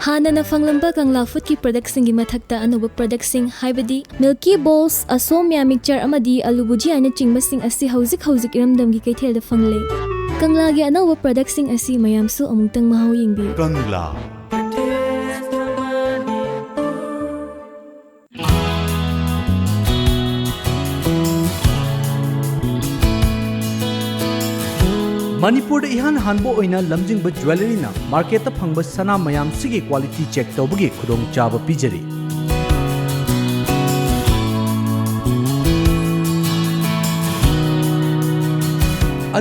ꯍꯥꯟꯅꯅ ꯐꯪꯂꯝꯕ ꯀꯪꯂꯥ ꯐꯨꯗꯀꯤ ꯄ꯭ꯔꯗꯛꯁꯤꯡꯒꯤ ꯃꯊꯛꯇ ꯑꯅꯧꯕ ꯄ꯭ꯔꯗꯛꯁꯤꯡ, ꯍꯥꯏꯕꯗꯤ ꯃꯤꯜꯀꯤ ꯕꯣꯜꯁ, ꯑꯁꯣꯝꯌꯥ ꯃꯤꯛꯆꯔ ꯑꯃꯗꯤ ꯑꯂꯨ ꯚꯨꯖꯤꯌꯥꯅꯆꯤꯡꯕꯁꯤꯡ ꯑꯁꯤ ꯍꯧꯖꯤꯛ ꯍꯧꯖꯤꯛ ꯏꯔꯝꯗꯝꯒꯤ ꯀꯩꯊꯦꯜꯗ ꯐꯪꯂꯦ꯫ ꯀꯪꯂꯥꯒꯤ ꯑꯅꯧꯕ ꯄ꯭ꯔꯗꯛꯁꯤꯡ ꯑꯁꯤ ꯃꯌꯥꯝꯁꯨ ꯑꯃꯨꯛꯇꯪ ꯃꯍꯥꯎ ꯌꯦꯡꯕꯤꯌꯨ꯫ ꯀꯪꯂꯥ꯫ ꯃꯅꯤꯄꯨꯔꯗ ꯏꯍꯥꯟ ꯍꯥꯟꯕ ꯑꯣꯏꯅ ꯂꯝꯖꯤꯡꯕ ꯖ꯭ꯋꯦꯂꯔꯤꯅ ꯃꯥꯔꯀꯦꯠꯇ ꯐꯪꯕ ꯁꯅꯥ ꯃꯌꯥꯝꯁꯤꯒꯤ ꯀ꯭ꯋꯥꯂꯤꯇꯤ ꯆꯦꯛ ꯇꯧꯕꯒꯤ ꯈꯨꯗꯣꯡꯆꯥꯕ ꯄꯤꯖꯔꯤ꯫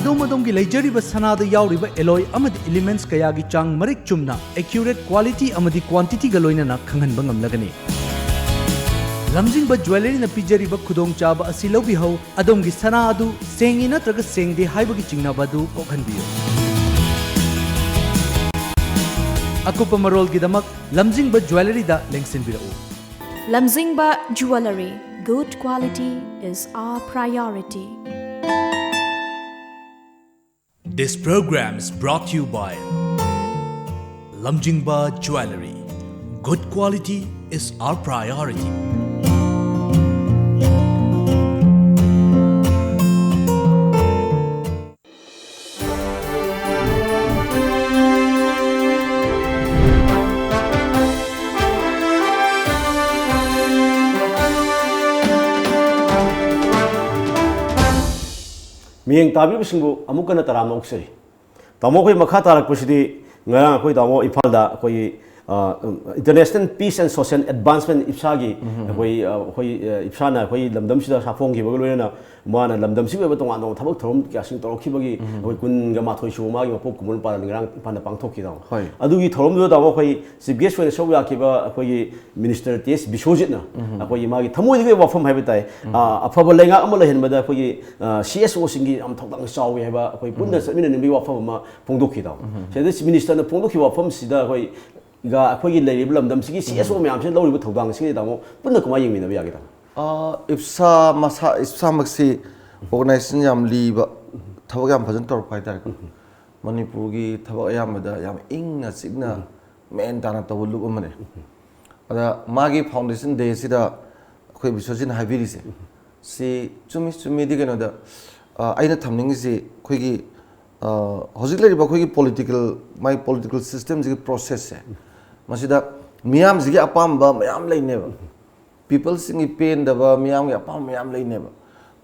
ꯑꯗꯣꯝ ꯑꯗꯣꯝꯒꯤ ꯂꯩꯖꯔꯤꯕ ꯁꯅꯥꯗ ꯌꯥꯎꯔꯤꯕ ꯑꯦꯂꯣꯏ ꯑꯃꯗꯤ ꯏꯂꯤꯃꯦꯟꯠꯁ ꯀꯌꯥꯒꯤ ꯆꯥꯡ ꯃꯔꯤꯛ ꯆꯨꯝꯅ, ꯑꯦꯀ꯭ꯌꯨꯔꯦꯠ, ꯀ꯭ꯋꯥꯂꯤꯇꯤ ꯑꯃꯗꯤ ꯀ꯭ꯋꯥꯟꯇꯤꯇꯤꯒ ꯂꯣꯏꯅꯅ ꯈꯪꯍꯟꯕ ꯉꯝꯂꯒꯅꯤ꯫ ꯂꯝꯖꯤꯡꯕ ꯖ꯭ꯋꯦꯂꯔꯤꯅ ꯄꯤꯖꯔꯤꯕ ꯈꯨꯗꯣꯡꯆꯥꯕ ꯑꯁꯤ ꯂꯧꯕꯤꯍꯧ꯫ ꯑꯗꯣꯝꯒꯤ ꯁꯅꯥ ꯑꯗꯨ ꯁꯦꯡꯉꯤ ꯅꯠꯇ꯭ꯔꯒ ꯁꯦꯡꯗꯦ ꯍꯥꯏꯕꯒꯤ ꯆꯤꯡꯅꯕ ꯑꯗꯨ ꯀꯣꯛꯍꯟꯕꯤꯌꯨ꯫ ꯑꯀꯨꯞꯄ ꯃꯔꯣꯜꯒꯤꯗꯃꯛ ꯂꯝꯖꯤꯡꯕ ꯖ꯭ꯋꯦꯂꯔꯤꯗ ꯂꯦꯡꯁꯤꯟꯕꯤꯔꯛꯎ꯫ Lamzingba Jewellery, good quality is our priority. This program is brought to you by Lamjingba Jewellery. Good quality is our priority. ꯃꯤꯠꯌꯦꯡ ꯇꯥꯕꯤꯕꯁꯤꯡꯕꯨ ꯑꯃꯨꯛ ꯍꯟꯅ ꯇꯔꯥꯝꯅ ꯑꯣꯛꯆꯔꯤ꯫ ꯇꯥꯃꯣ, ꯑꯩꯈꯣꯏ ꯃꯈꯥ ꯇꯥꯔꯛꯄꯁꯤꯗꯤ ꯉꯔꯥꯡ ꯑꯩꯈꯣꯏ ꯇꯥꯃꯣ ꯏꯝꯐꯥꯜꯗ ꯑꯩꯈꯣꯏꯒꯤ, ꯑ, International Peace and Social Advancement, ꯏꯞꯁꯥꯒꯤ ꯑꯩꯈꯣꯏ, ꯑ, ꯑꯩꯈꯣꯏ, ꯑ, ꯏꯞꯁꯥꯅ ꯑꯩꯈꯣꯏ ꯂꯝꯗꯝꯁꯤꯗ ꯁꯥꯐꯣꯡꯈꯤꯕꯒ ꯂꯣꯏꯅꯅ ꯃꯥꯅ ꯂꯝꯗꯝꯁꯤꯒꯤ ꯑꯣꯏꯕ ꯇꯣꯉꯥꯟ ꯇꯣꯉꯥꯟꯕ ꯊꯕꯛ ꯊꯧꯔꯝ ꯀꯌꯥꯁꯤꯡ ꯇꯧꯔꯛꯈꯤꯕꯒꯤ ꯑꯩꯈꯣꯏ ꯀꯨꯟꯒ ꯃꯥꯊꯣꯏ ꯁꯨꯕ ꯃꯥꯒꯤ ꯃꯄꯣꯛ ꯀꯨꯝꯑꯣꯟ ꯄꯥꯂꯟ ꯉꯔꯥꯡ ꯏꯝꯐꯥꯜꯗ ꯄꯥꯡꯊꯣꯛꯈꯤꯗꯣ꯫ ꯍꯣꯏ꯫ ꯑꯗꯨꯒꯤ ꯊꯧꯔꯝꯗꯨꯗ ꯇꯥꯃꯣ ꯑꯩꯈꯣꯏ chief guest ꯑꯣꯏꯅ ꯁꯔꯨꯛ ꯌꯥꯈꯤꯕ ꯑꯩꯈꯣꯏꯒꯤ Minister ꯇꯤ ꯑꯦꯁ ꯕꯤꯁ꯭ꯋꯖꯤꯠꯅ ꯑꯩꯈꯣꯏꯒꯤ ꯃꯥꯒꯤ ꯊꯃꯣꯏꯗꯒꯤ ꯑꯣꯏꯕ ꯋꯥꯐꯝ ꯍꯥꯏꯕ ꯇꯥꯏ, ꯑ, ꯑꯐꯕ ꯂꯩꯉꯥꯛ ꯑꯃ ꯂꯩꯍꯟꯕꯗ ꯑꯩꯈꯣꯏꯒꯤ, ꯑ, ꯁꯤ ꯑꯦꯁ ꯑꯣꯁꯤꯡꯒꯤ ꯌꯥꯝ ꯊꯧꯗꯥꯡ ꯆꯥꯎꯏ ꯍꯥꯏꯕ ꯑꯩꯈꯣꯏ ꯄꯨꯟꯅ ꯆꯠꯃꯤꯟꯅꯅꯤꯡꯕꯒꯤ ꯋꯥꯐꯝ ꯑꯃ ꯐꯣꯡꯗꯣꯛꯈꯤꯗꯣ꯫ ꯁꯤꯗ Minister ꯅ ꯐꯣꯡꯗꯣꯛꯈꯤꯕ ꯋꯥꯐꯝꯁꯤꯗ ꯑꯩꯈꯣꯏ ꯒ ꯑꯩꯈꯣꯏꯒꯤ ꯂꯩꯔꯤꯕ ꯂꯝꯗꯝꯁꯤꯒꯤ ꯁꯤ ꯑꯦꯁ ꯑꯣ ꯃꯌꯥꯝꯁꯤꯅ ꯂꯧꯔꯤꯕ ꯊꯧꯗꯥꯡꯁꯤꯡꯁꯤ ꯇꯥꯃꯣ ꯄꯨꯟꯅ ꯀꯃꯥꯏꯅ ꯌꯦꯡꯃꯤꯟꯅꯕ ꯌꯥꯒꯦ ꯇꯥꯃꯣ? ꯑ, ꯏꯞꯁꯥ ꯃꯁꯥ, ꯏꯞꯁꯥꯃꯛꯁꯤ organization ꯌꯥꯝ ꯂꯤꯕ, ꯊꯕꯛ ꯌꯥꯝ ꯐꯖꯅ ꯇꯧꯔꯛꯄ ꯍꯥꯏꯇꯥꯔꯦꯀꯣ꯫ ꯃꯅꯤꯄꯨꯔꯒꯤ ꯊꯕꯛ ꯑꯌꯥꯝꯕꯗ ꯌꯥꯝ ꯏꯪꯅ ꯆꯤꯛꯅ ꯃꯦꯟ ꯇꯥꯅ ꯇꯧꯕ ꯂꯨꯞ ꯑꯃꯅꯤ꯫ ꯑꯗ ꯃꯥꯒꯤ foundation day ꯁꯤꯗ ꯑꯩꯈꯣꯏ ꯕꯤꯁ꯭ꯋꯖꯤꯠꯅ ꯍꯥꯏꯕꯤꯔꯤꯁꯦ ꯁꯤ ꯆꯨꯝꯃꯤ, ꯆꯨꯝꯃꯤꯗꯤ ꯀꯩꯅꯣꯗ, ꯑ, ꯑꯩꯅ ꯊꯝꯅꯤꯡꯉꯤꯁꯤ ꯑꯩꯈꯣꯏꯒꯤ, ꯑ, ꯍꯧꯖꯤꯛ ꯂꯩꯔꯤꯕ ꯑꯩꯈꯣꯏꯒꯤ political, ꯃꯥꯒꯤ political system ꯁꯤꯒꯤ process ꯁꯦ, ꯃꯁꯤꯗ ꯃꯤꯌꯥꯝꯁꯤꯒꯤ ꯑꯄꯥꯝꯕ ꯃꯌꯥꯝ ꯂꯩꯅꯦꯕ꯫ People ꯁꯤꯡꯒꯤ ꯄꯦꯟꯗꯕ, ꯃꯤꯌꯥꯝꯒꯤ ꯑꯄꯥꯝꯕ ꯃꯌꯥꯝ ꯂꯩꯅꯦꯕ꯫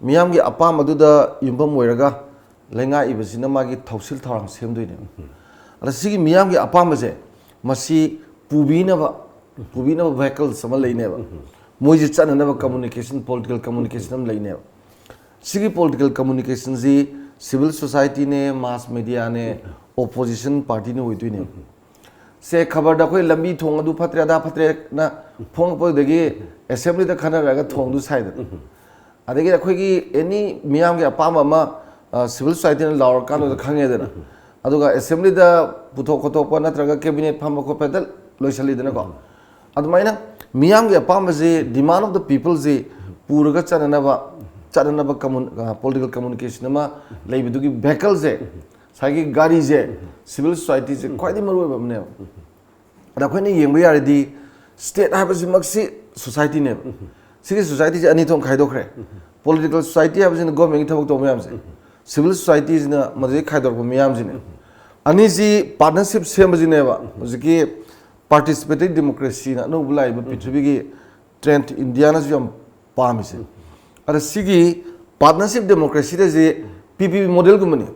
ꯃꯤꯌꯥꯝꯒꯤ ꯑꯄꯥꯝꯕꯗꯨꯗ ꯌꯨꯝꯐꯝ ꯑꯣꯏꯔꯒ ꯂꯩꯉꯥꯛꯏꯕꯁꯤꯅ ꯃꯥꯒꯤ ꯊꯧꯁꯤꯜ ꯊꯧꯔꯥꯡ ꯁꯦꯝꯗꯣꯏꯅꯦꯕ꯫ ꯑꯗ ꯁꯤꯒꯤ ꯃꯤꯌꯥꯝꯒꯤ ꯑꯄꯥꯝꯕꯁꯦ ꯃꯁꯤ ꯄꯨꯕꯤꯅꯕ, ꯄꯨꯕꯤꯅꯕ vehicles ꯑꯃ ꯂꯩꯅꯦꯕ꯫ ꯃꯣꯏꯁꯦ ꯆꯠꯅꯅꯕ communication, political communication ꯑꯃ ꯂꯩꯅꯦꯕ꯫ ꯁꯤꯒꯤ political communication ꯁꯤ civil society ꯅꯦ, mass media ꯅꯦ, opposition party ꯅꯦ ꯑꯣꯏꯗꯣꯏꯅꯦꯕ꯫ ꯁꯦ ꯈꯕꯔꯗ ꯑꯩꯈꯣꯏ ꯂꯝꯕꯤ ꯊꯣꯡ ꯑꯗꯨ ꯐꯠꯇ꯭ꯔꯦ, ꯑꯗꯥ ꯐꯠꯇ꯭ꯔꯦꯅ ꯐꯣꯡꯉꯛꯄꯗꯒꯤ assembly ꯗ ꯈꯟꯅꯔꯒ ꯊꯣꯡꯗꯨ ꯁꯥꯏꯗꯅ꯫ ꯑꯗꯒꯤ ꯑꯩꯈꯣꯏꯒꯤ any ꯃꯤꯌꯥꯝꯒꯤ ꯑꯄꯥꯝꯕ ꯑꯃ, ꯑ, civil society ꯅ ꯂꯥꯎꯔꯀꯥꯟꯗꯨꯗ ꯈꯪꯉꯦꯗꯅ꯫ ꯑꯗꯨꯒ assembly ꯗ ꯄꯨꯊꯣꯛ ꯈꯣꯠꯇꯣꯛꯄ ꯅꯠꯇ꯭ꯔꯒ cabinet ꯐꯝꯕ ꯈꯣꯠꯄ ꯍꯦꯛꯇ ꯂꯣꯏꯁꯜꯂꯤꯗꯅꯀꯣ꯫ ꯑꯗꯨꯃꯥꯏꯅ ꯃꯤꯌꯥꯝꯒꯤ ꯑꯄꯥꯝꯕꯁꯤ, demand of the people ꯁꯤ ꯄꯨꯔꯒ ꯆꯠꯅꯅꯕ, ꯆꯠꯅꯅꯕ commun-, ꯑ, political communication ꯑꯃ ꯂꯩꯕꯗꯨꯒꯤ vehicle ꯁꯦ ꯉꯁꯥꯏꯒꯤ ꯒꯥꯔꯤꯁꯦ, civil society ꯁꯦ ꯈ꯭ꯋꯥꯏꯗꯒꯤ ꯃꯔꯨ ꯑꯣꯏꯕ ꯑꯃꯅꯦꯕ꯫ ꯑꯗ ꯑꯩꯈꯣꯏꯅ ꯌꯦꯡꯕ ꯌꯥꯔꯗꯤ, state ꯍꯥꯏꯕꯁꯤꯃꯛꯁꯤ society ꯅꯦꯕ꯫ ꯁꯤꯒꯤ society ꯁꯦ ꯑꯅꯤ ꯊꯣꯛꯅ ꯈꯥꯏꯗꯣꯛꯈ꯭ꯔꯦ꯫ Political society ꯍꯥꯏꯕꯁꯤꯅ government ꯀꯤ ꯊꯕꯛ ꯇꯧꯕ ꯃꯌꯥꯝꯁꯦ, civil society ꯁꯤꯅ ꯃꯗꯨꯗꯒꯤ ꯈꯥꯏꯗꯣꯔꯛꯄ ꯃꯤꯌꯥꯝꯁꯤꯅꯦ꯫ ꯑꯅꯤꯁꯤ partnership ꯁꯦꯝꯕꯁꯤꯅꯦꯕ ꯍꯧꯖꯤꯛꯀꯤ participatory democracy ꯅ ꯑꯅꯧꯕ ꯂꯥꯛꯏꯕ ꯄ꯭ꯔꯤꯊꯤꯕꯤꯒꯤ trend, ꯏꯟꯗꯤꯌꯥꯅꯁꯨ ꯌꯥꯝ ꯄꯥꯝꯃꯤꯁꯦ꯫ ꯑꯗ ꯁꯤꯒꯤ partnership democracy ꯗꯁꯤ P P P model ꯒꯨꯝꯕꯅꯤ꯫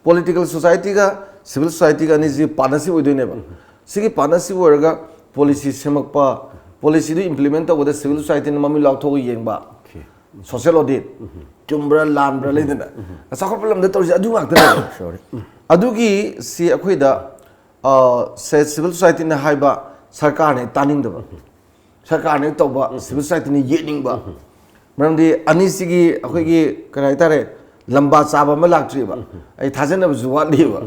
Political society ꯒ civil society ꯒ ꯑꯅꯤꯁꯤ partnership ꯑꯣꯏꯗꯣꯏꯅꯦꯕ꯫ ꯁꯤꯒꯤ partnership ꯑꯣꯏꯔꯒ policy ꯁꯦꯝꯃꯛꯄ, policy ꯗꯨ implement ꯇꯧꯕꯗ civil society ꯅ ꯃꯃꯤꯠ ꯂꯥꯎꯊꯣꯛꯑꯒ ꯌꯦꯡꯕ, social audit, ꯆꯨꯝꯕ꯭ꯔꯥ ꯂꯥꯟꯕ꯭ꯔꯥ ꯂꯩꯗꯅ, ꯆꯥꯎꯈꯠꯄ ꯂꯝꯗ ꯇꯧꯔꯤꯁꯦ ꯑꯗꯨ ꯉꯥꯛꯇꯅꯦꯕ꯫ Sorry. ꯑꯗꯨꯒꯤ ꯁꯤ ꯑꯩꯈꯣꯏꯗ, ꯑ, ꯁꯦ civil society ꯅ ꯍꯥꯏꯕ ꯁꯔꯀꯥꯔꯅ ꯍꯦꯛ ꯇꯥꯅꯤꯡꯗꯕ, ꯁꯔꯀꯥꯔꯅ ꯍꯦꯛ ꯇꯧꯕ civil society ꯅ ꯌꯦꯠꯅꯤꯡꯕ꯫ ꯃꯔꯝꯗꯤ ꯑꯅꯤꯁꯤꯒꯤ ꯑꯩꯈꯣꯏꯒꯤ ꯀꯔꯤ ꯍꯥꯏꯇꯥꯔꯦ, ꯂꯝꯕꯥ ꯆꯥꯕ ꯑꯃ ꯂꯥꯛꯇ꯭ꯔꯤꯕ꯫ ꯑꯩ ꯊꯥꯖꯅꯕꯁꯨ ꯋꯥꯠꯂꯤꯕ꯫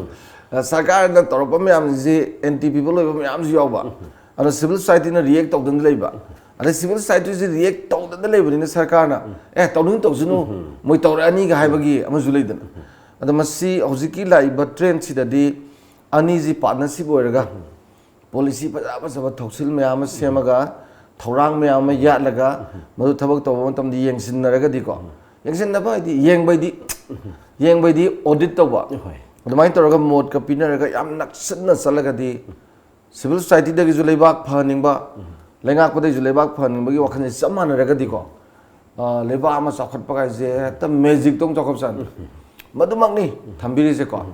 ꯑ, ꯁꯔꯀꯥꯔꯅ ꯇꯧꯔꯛꯄ ꯃꯌꯥꯝꯁꯤ anti people ꯑꯣꯏꯕ ꯃꯌꯥꯝꯁꯨ ꯌꯥꯎꯕ꯫ ꯑꯗꯣ civil society ꯅ react ꯇꯧꯗꯅ ꯂꯩꯕ꯫ ꯑꯗꯩ civil society ꯁꯤ react ꯇꯧꯗꯅ ꯂꯩꯕꯅꯤꯅ ꯁꯔꯀꯥꯔꯅ, "ꯑꯦ, ꯇꯧꯅꯤꯡ ꯇꯧꯁꯅꯨ, ꯃꯣꯏ ꯇꯧꯔꯛꯑꯅꯤꯒ" ꯍꯥꯏꯕꯒꯤ ꯑꯃꯁꯨ ꯂꯩꯗꯅ꯫ ꯑꯗꯣ ꯃꯁꯤ ꯍꯧꯖꯤꯛꯀꯤ ꯂꯥꯛꯏꯕ trend ꯁꯤꯗꯗꯤ ꯑꯅꯤꯁꯤ partnership ꯑꯣꯏꯔꯒ policy ꯐꯖ ꯐꯖꯕ ꯊꯧꯁꯤꯜ ꯃꯌꯥꯝ ꯑꯃ ꯁꯦꯝꯃꯒ, ꯊꯧꯔꯥꯡ ꯃꯌꯥꯝ ꯑꯃ ꯌꯥꯠꯂꯒ, ꯃꯗꯨ ꯊꯕꯛ ꯇꯧꯕ ꯃꯇꯝꯗ ꯌꯦꯡꯁꯤꯟꯅꯔꯒꯗꯤꯀꯣ, ꯌꯦꯡꯁꯤꯟꯅꯕ ꯍꯥꯏꯗꯤ ꯌꯦꯡꯕꯩꯗꯤ, ꯌꯦꯡꯕꯩꯗꯤ audit ꯇꯧꯕ, ꯍꯣꯏ꯫ ꯑꯗꯨꯃꯥꯏꯅ ꯇꯧꯔꯒ ꯃꯣꯠꯀ ꯄꯤꯅꯔꯒ ꯌꯥꯝ ꯅꯛꯁꯤꯟꯅ ꯆꯠꯂꯒꯗꯤ, civil society ꯗꯒꯤꯁꯨ ꯂꯩꯕꯥꯛ ꯐꯍꯟꯅꯤꯡꯕ, ꯂꯩꯉꯥꯛꯄꯗꯒꯤꯁꯨ ꯂꯩꯕꯥꯛ ꯐꯍꯟꯅꯤꯡꯕꯒꯤ ꯋꯥꯈꯜꯁꯦ ꯆꯞ ꯃꯥꯟꯅꯔꯒꯗꯤꯀꯣ, ꯑ, ꯂꯩꯕꯥꯛ ꯑꯃ ꯆꯥꯎꯈꯠꯄ ꯍꯥꯏꯁꯦ ꯍꯦꯛꯇ magic ꯇꯧꯅ ꯆꯥꯎꯈꯠꯆꯅꯤ꯫ ꯃꯗꯨꯃꯛꯅꯤ ꯊꯝꯕꯤꯔꯤꯁꯦꯀꯣ꯫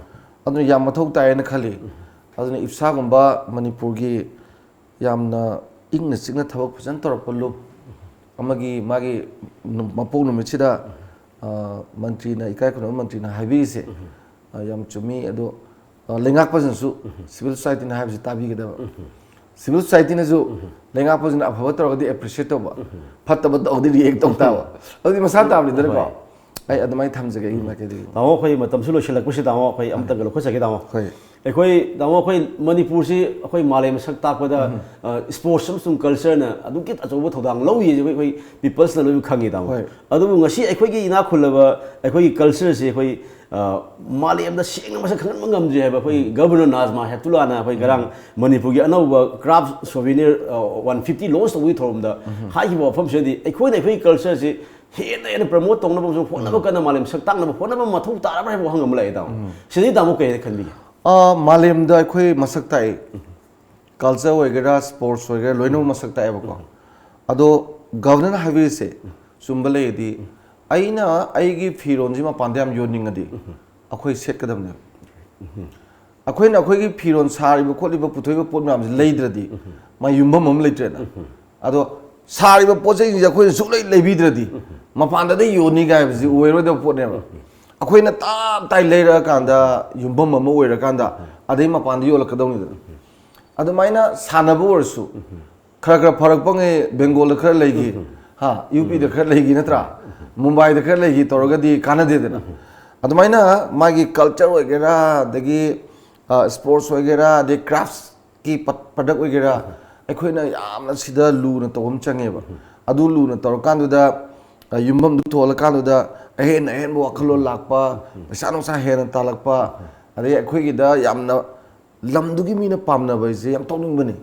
ꯑꯗꯨꯅ ꯌꯥꯝ ꯃꯊꯧ ꯇꯥꯏꯌꯦꯅ ꯈꯜꯂꯤ꯫ ꯑꯗꯨꯅ ꯏꯞꯁꯥꯒꯨꯝꯕ ꯃꯅꯤꯄꯨꯔꯒꯤ ꯌꯥꯝꯅ ꯏꯪꯅ ꯆꯤꯛꯅ ꯊꯕꯛ ꯐꯖꯅ ꯇꯧꯔꯛꯄ ꯂꯨꯞ ꯑꯃꯒꯤ ꯃꯥꯒꯤ ꯅꯨ-, ꯃꯄꯣꯛ ꯅꯨꯃꯤꯠꯁꯤꯗ, ꯑ, ꯃꯟꯇ꯭ꯔꯤꯅ, ꯏꯀꯥꯏ ꯈꯨꯝꯅꯕ ꯃꯟꯇ꯭ꯔꯤꯅ ꯍꯥꯏꯕꯤꯔꯤꯁꯦ, ꯑ, ꯌꯥꯝ ꯆꯨꯝꯃꯤ꯫ ꯑꯗꯣ, ꯑ, ꯂꯩꯉꯥꯛꯄꯁꯤꯅꯁꯨ civil society ꯅ ꯍꯥꯏꯕꯁꯤ ꯇꯥꯕꯤꯒꯗꯕ꯫ Civil society ꯅꯁꯨ ꯂꯩꯉꯥꯛꯄꯁꯤꯅ ꯑꯐꯕ ꯇꯧꯔꯒꯗꯤ appreciate ꯇꯧꯕ, ꯐꯠꯇꯕ ꯇꯧꯔꯒꯗꯤ react ꯇꯧ ꯇꯥꯕ꯫ ꯑꯗꯨꯗꯤ ꯃꯁꯥ ꯇꯥꯕꯅꯤꯗꯅꯀꯣ꯫ ꯍꯣꯏ꯫ ꯑꯩ ꯑꯗꯨꯃꯥꯏꯅ ꯊꯝꯖꯒꯦ ꯑꯩꯒꯤ ꯃꯥꯏꯀꯩꯗꯒꯤ꯫ ꯇꯥꯃꯣ, ꯑꯩꯈꯣꯏ ꯃꯇꯝꯁꯨ ꯂꯣꯏꯁꯤꯜꯂꯛꯄꯁꯤ, ꯇꯥꯃꯣ, ꯑꯩꯈꯣꯏ ꯑꯃꯇꯪꯒ ꯂꯧꯈꯠꯆꯒꯦ, ꯇꯥꯃꯣ꯫ ꯍꯣꯏ꯫ ꯑꯩꯈꯣꯏ ꯇꯥꯃꯣ, ꯑꯩꯈꯣꯏ ꯃꯅꯤꯄꯨꯔꯁꯤ ꯑꯩꯈꯣꯏ ꯃꯥꯂꯦꯝ ꯁꯛ ꯇꯥꯛꯄꯗ ꯏꯁꯄꯣꯔꯠꯁ ꯑꯃꯁꯨꯡ ꯀꯜꯆꯔꯅ ꯑꯗꯨꯛꯀꯤ ꯑꯆꯧꯕ ꯊꯧꯗꯥꯡ ꯂꯧꯔꯤꯁꯦ ꯑꯩꯈꯣꯏ ꯄꯤꯄꯜꯁꯅ ꯂꯣꯏꯅ ꯈꯪꯉꯤ, ꯇꯥꯃꯣ꯫ ꯍꯣꯏ꯫ ꯑꯗꯨꯕꯨ ꯉꯁꯤ ꯑꯩꯈꯣꯏꯒꯤ ꯏꯅꯥꯛ ꯈꯨꯜꯂꯕ ꯑꯩꯈꯣꯏꯒꯤ ꯀꯜꯆꯔꯁꯤ ꯑꯩꯈꯣꯏ, ꯑ, ꯃꯥꯂꯦꯝꯗ ꯁꯦꯡꯅ ꯃꯁꯛ ꯈꯪꯍꯟꯕ ꯉꯝꯗ꯭ꯔꯤ ꯍꯥꯏꯕ ꯑꯩꯈꯣꯏ ꯒꯕꯔꯅꯔ ꯅꯥꯖꯃꯥ ꯍꯦꯞꯇꯨꯂꯥꯅ ꯑꯩꯈꯣꯏ ꯉꯔꯥꯡ ꯃꯅꯤꯄꯨꯔꯒꯤ ꯑꯅꯧꯕ ꯀ꯭ꯔꯥꯐ ꯁꯣꯚꯤꯅꯤꯌꯔ ꯋꯥꯟ ꯐꯤꯐꯇꯤ ꯂꯣꯟꯁ ꯇꯧꯕꯒꯤ ꯊꯧꯔꯝꯗ ꯍꯥꯏꯈꯤꯕ ꯋꯥꯐꯝꯁꯤꯅꯗꯤ ꯑꯩꯈꯣꯏꯅ ꯑꯩꯈꯣꯏꯒꯤ ꯀꯜꯆꯔꯁꯤ ꯍꯦꯟꯅ ꯍꯦꯟꯅ ꯄ꯭ꯔꯃꯣꯠ ꯇꯧꯅꯕ ꯑꯃꯁꯨꯡ ꯍꯣꯠꯅꯕ ꯀꯟꯅ ꯃꯥꯂꯦꯝ ꯁꯛ ꯇꯥꯛꯅꯕ ꯍꯣꯠꯅꯕ ꯃꯊꯧ ꯇꯥꯔꯕ꯭ꯔꯥ ꯍꯥꯏꯕ ꯋꯥꯍꯪ ꯑꯃ ꯂꯥꯛꯑꯦ, ꯇꯥꯃꯣ꯫ ꯁꯤꯗꯤ ꯇꯥꯃꯣ ꯀꯩ ꯍꯥꯏꯅ ꯈꯟꯕꯤꯒꯦ? ꯑ, ꯃꯥꯂꯦꯝꯗ ꯑꯩꯈꯣꯏ ꯃꯁꯛ ꯇꯥꯛꯏ꯫ ꯀꯜꯆꯔ ꯑꯣꯏꯒꯦꯔꯥ, ꯁ꯭ꯄꯣꯔꯠꯁ ꯑꯣꯏꯒꯦꯔꯥ, ꯂꯣꯏꯅꯃꯛ ꯃꯁꯛ ꯇꯥꯛꯑꯦꯕꯀꯣ꯫ ꯑꯗꯣ ꯒꯕꯔꯅꯔꯅ ꯍꯥꯏꯕꯤꯔꯤꯁꯦ ꯆꯨꯝꯕ ꯂꯩꯔꯗꯤ, ꯑꯩꯅ ꯑꯩꯒꯤ ꯐꯤꯔꯣꯟꯁꯤ ꯃꯄꯥꯟꯗ ꯌꯥꯝ ꯌꯣꯟꯅꯤꯡꯉꯗꯤ ꯑꯩꯈꯣꯏ ꯁꯦꯠꯀꯗꯕꯅꯦꯕ꯫ ꯑꯩꯈꯣꯏꯅ ꯑꯩꯈꯣꯏꯒꯤ ꯐꯤꯔꯣꯟ ꯁꯥꯔꯤꯕ ꯈꯣꯠꯂꯤꯕ ꯄꯨꯊꯣꯛꯏꯕ ꯄꯣꯠ ꯃꯌꯥꯝꯁꯤ ꯂꯩꯗ꯭ꯔꯗꯤ ꯃꯥ ꯌꯨꯝꯐꯝ ꯑꯃ ꯂꯩꯇ꯭ꯔꯦꯅ꯫ ꯑꯗꯣ ꯁꯥꯔꯤꯕ ꯄꯣꯠ ꯆꯩꯁꯤꯡꯁꯦ ꯑꯩꯈꯣꯏꯅ ꯁꯨꯡꯂꯩ ꯂꯩꯕꯤꯗ꯭ꯔꯗꯤ ꯃꯄꯥꯟꯗꯗꯤ ꯌꯣꯟꯅꯤ ꯀꯥꯏ ꯍꯥꯏꯕꯁꯤ ꯑꯣꯏꯔꯣꯏꯗꯕ ꯄꯣꯠꯅꯦꯕ꯫ ꯑꯩꯈꯣꯏꯅ ꯇꯞ ꯇꯥꯏ ꯂꯩꯔꯛꯑꯀꯥꯟꯗ ꯌꯨꯝꯐꯝ ꯑꯃ ꯑꯣꯏꯔꯀꯥꯟꯗ ꯑꯗꯩ ꯃꯄꯥꯟꯗ ꯌꯣꯜꯂꯛꯀꯗꯧꯅꯤꯗꯅ꯫ ꯑꯗꯨꯃꯥꯏꯅ ꯁꯥꯟꯅꯕ ꯑꯣꯏꯔꯁꯨ ꯈꯔ ꯈꯔ ꯐꯔꯛꯄꯉꯩ ꯕꯦꯡꯒꯣꯜꯗ ꯈꯔ ꯂꯩꯈꯤ, ꯍꯥ, ꯌꯨ ꯄꯤꯗ ꯈꯔ ꯂꯩꯈꯤ ꯅꯠꯇ꯭ꯔꯥ, ꯃꯨꯝꯕꯥꯏꯗ ꯈꯔ ꯂꯩꯈꯤ ꯇꯧꯔꯒꯗꯤ ꯀꯥꯟꯅꯗꯦꯗꯅ꯫ ꯑꯗꯨꯃꯥꯏꯅ ꯃꯥꯒꯤ ꯀꯜꯆꯔ ꯑꯣꯏꯒꯦꯔꯥ, ꯑꯗꯒꯤ ꯁ꯭ꯄꯣꯔꯠꯁ ꯑꯣꯏꯒꯦꯔꯥ, ꯑꯗꯩ ꯀ꯭ꯔꯥꯐꯀꯤ ꯄ꯭ꯔꯗꯛ ꯑꯣꯏꯒꯦꯔꯥ, ꯑꯩꯈꯣꯏꯅ ꯌꯥꯝꯅ ꯁꯤꯗ ꯂꯨꯅ ꯇꯧꯕ ꯑꯃ ꯆꯪꯉꯦꯕ꯫ ꯑꯗꯨ ꯂꯨꯅ ꯇꯧꯔꯀꯥꯟꯗꯨꯗ, ꯑ, ꯌꯨꯝꯐꯝꯗꯨ ꯊꯣꯛꯍꯜꯂꯀꯥꯟꯗꯨꯗ ꯑꯍꯦꯟ ꯑꯍꯦꯟꯕ ꯋꯥꯈꯜꯂꯣꯟ ꯂꯥꯛꯄ, ꯄꯩꯁꯥ ꯅꯨꯡꯁꯥ ꯍꯦꯟꯅ ꯇꯥꯜꯂꯛꯄ, ꯑꯗꯩ ꯑꯩꯈꯣꯏꯒꯤꯗ ꯌꯥꯝꯅ ꯂꯝꯗꯨꯒꯤ ꯃꯤꯅ ꯄꯥꯝꯅꯕ ꯍꯥꯏꯁꯦ ꯌꯥꯝ ꯇꯧꯅꯤꯡꯕꯅꯤ,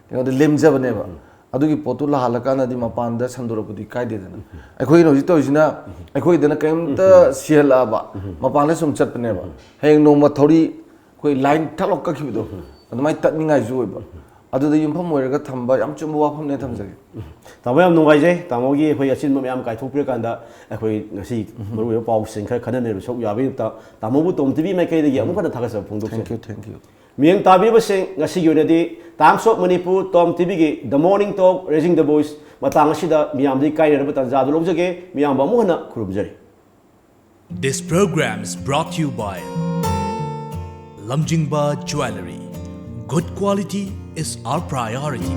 ꯀꯩꯅꯣꯗ ꯂꯦꯝꯖꯕꯅꯦꯕ꯫ ꯑꯗꯨꯒꯤ ꯄꯣꯠꯇꯨ ꯂꯥꯛꯍꯜꯂꯀꯥꯟꯗꯗꯤ ꯃꯄꯥꯟꯗ ꯁꯟꯗꯣꯔꯛꯄꯗꯤ ꯀꯥꯏꯗꯦꯗꯅ꯫ ꯑꯩꯈꯣꯏꯅ ꯍꯧꯖꯤꯛ ꯇꯧꯔꯤꯁꯤꯅ ꯑꯩꯈꯣꯏꯗꯅ ꯀꯔꯤꯝꯇ ꯁꯤꯍꯜꯂꯛꯑꯕ ꯃꯄꯥꯟꯗ ꯁꯨꯝ ꯆꯠꯄꯅꯦꯕ꯫ ꯍꯌꯦꯡ ꯅꯣꯡꯃ ꯊꯧꯔꯤ ꯑꯩꯈꯣꯏ ꯂꯥꯏꯟ ꯊꯛꯂꯥꯎ ꯀꯛꯈꯤꯕꯗꯣ ꯑꯗꯨꯃꯥꯏꯅ ꯇꯠꯅꯤꯡꯉꯥꯏꯁꯨ ꯑꯣꯏꯕ꯫ ꯑꯗꯨꯗ ꯌꯨꯝꯐꯝ ꯑꯣꯏꯔꯒ ꯊꯝꯕ ꯌꯥꯝ ꯆꯨꯝꯕ ꯋꯥꯐꯝꯅꯦ ꯊꯝꯖꯒꯦ꯫ ꯇꯥꯃꯣ, ꯌꯥꯝ ꯅꯨꯡꯉꯥꯏꯖꯩ꯫ ꯇꯥꯃꯣꯒꯤ ꯑꯩꯈꯣꯏ ꯑꯆꯤꯟꯕ ꯃꯌꯥꯝ ꯀꯥꯏꯊꯣꯛꯄꯤꯔꯀꯥꯟꯗ ꯑꯩꯈꯣꯏ ꯉꯁꯤ ꯃꯔꯨꯑꯣꯏꯕ ꯄꯥꯎꯁꯤꯡ ꯈꯔ ꯈꯟꯅꯅꯕ ꯁꯔꯨꯛ ꯌꯥꯕꯒꯤꯗꯃꯛꯇ ꯇꯥꯃꯣꯕꯨ ꯇꯣꯝ ꯇꯤꯚꯤ ꯃꯥꯏꯀꯩꯗꯒꯤ ꯑꯃꯨꯛ ꯍꯟꯅ ꯊꯥꯒꯠꯆꯕ ꯐꯣꯡꯗꯣꯛꯆꯔꯤ꯫ Thank you, thank you. ꯃꯤꯠꯌꯦꯡ ꯇꯥꯕꯤꯔꯤꯕꯁꯤꯡ, ꯉꯁꯤꯒꯤ ꯑꯣꯏꯅꯗꯤ Times of Manipur, Tom ꯇꯤꯚꯤꯒꯤ The Morning Talk, Raising the Voice ꯃꯇꯥꯡ ꯑꯁꯤꯗ ꯃꯤꯌꯥꯝꯗꯒꯤ ꯀꯥꯏꯅꯔꯕ ꯇꯥꯟꯖꯥꯗꯨ ꯂꯧꯖꯒꯦ꯫ ꯃꯤꯌꯥꯝꯕ ꯑꯃꯨꯛ ꯍꯟꯅ ꯈꯨꯔꯨꯝꯖꯔꯤ꯫ This program is brought to you by Lamjingba Jewellery. Good quality is our priority.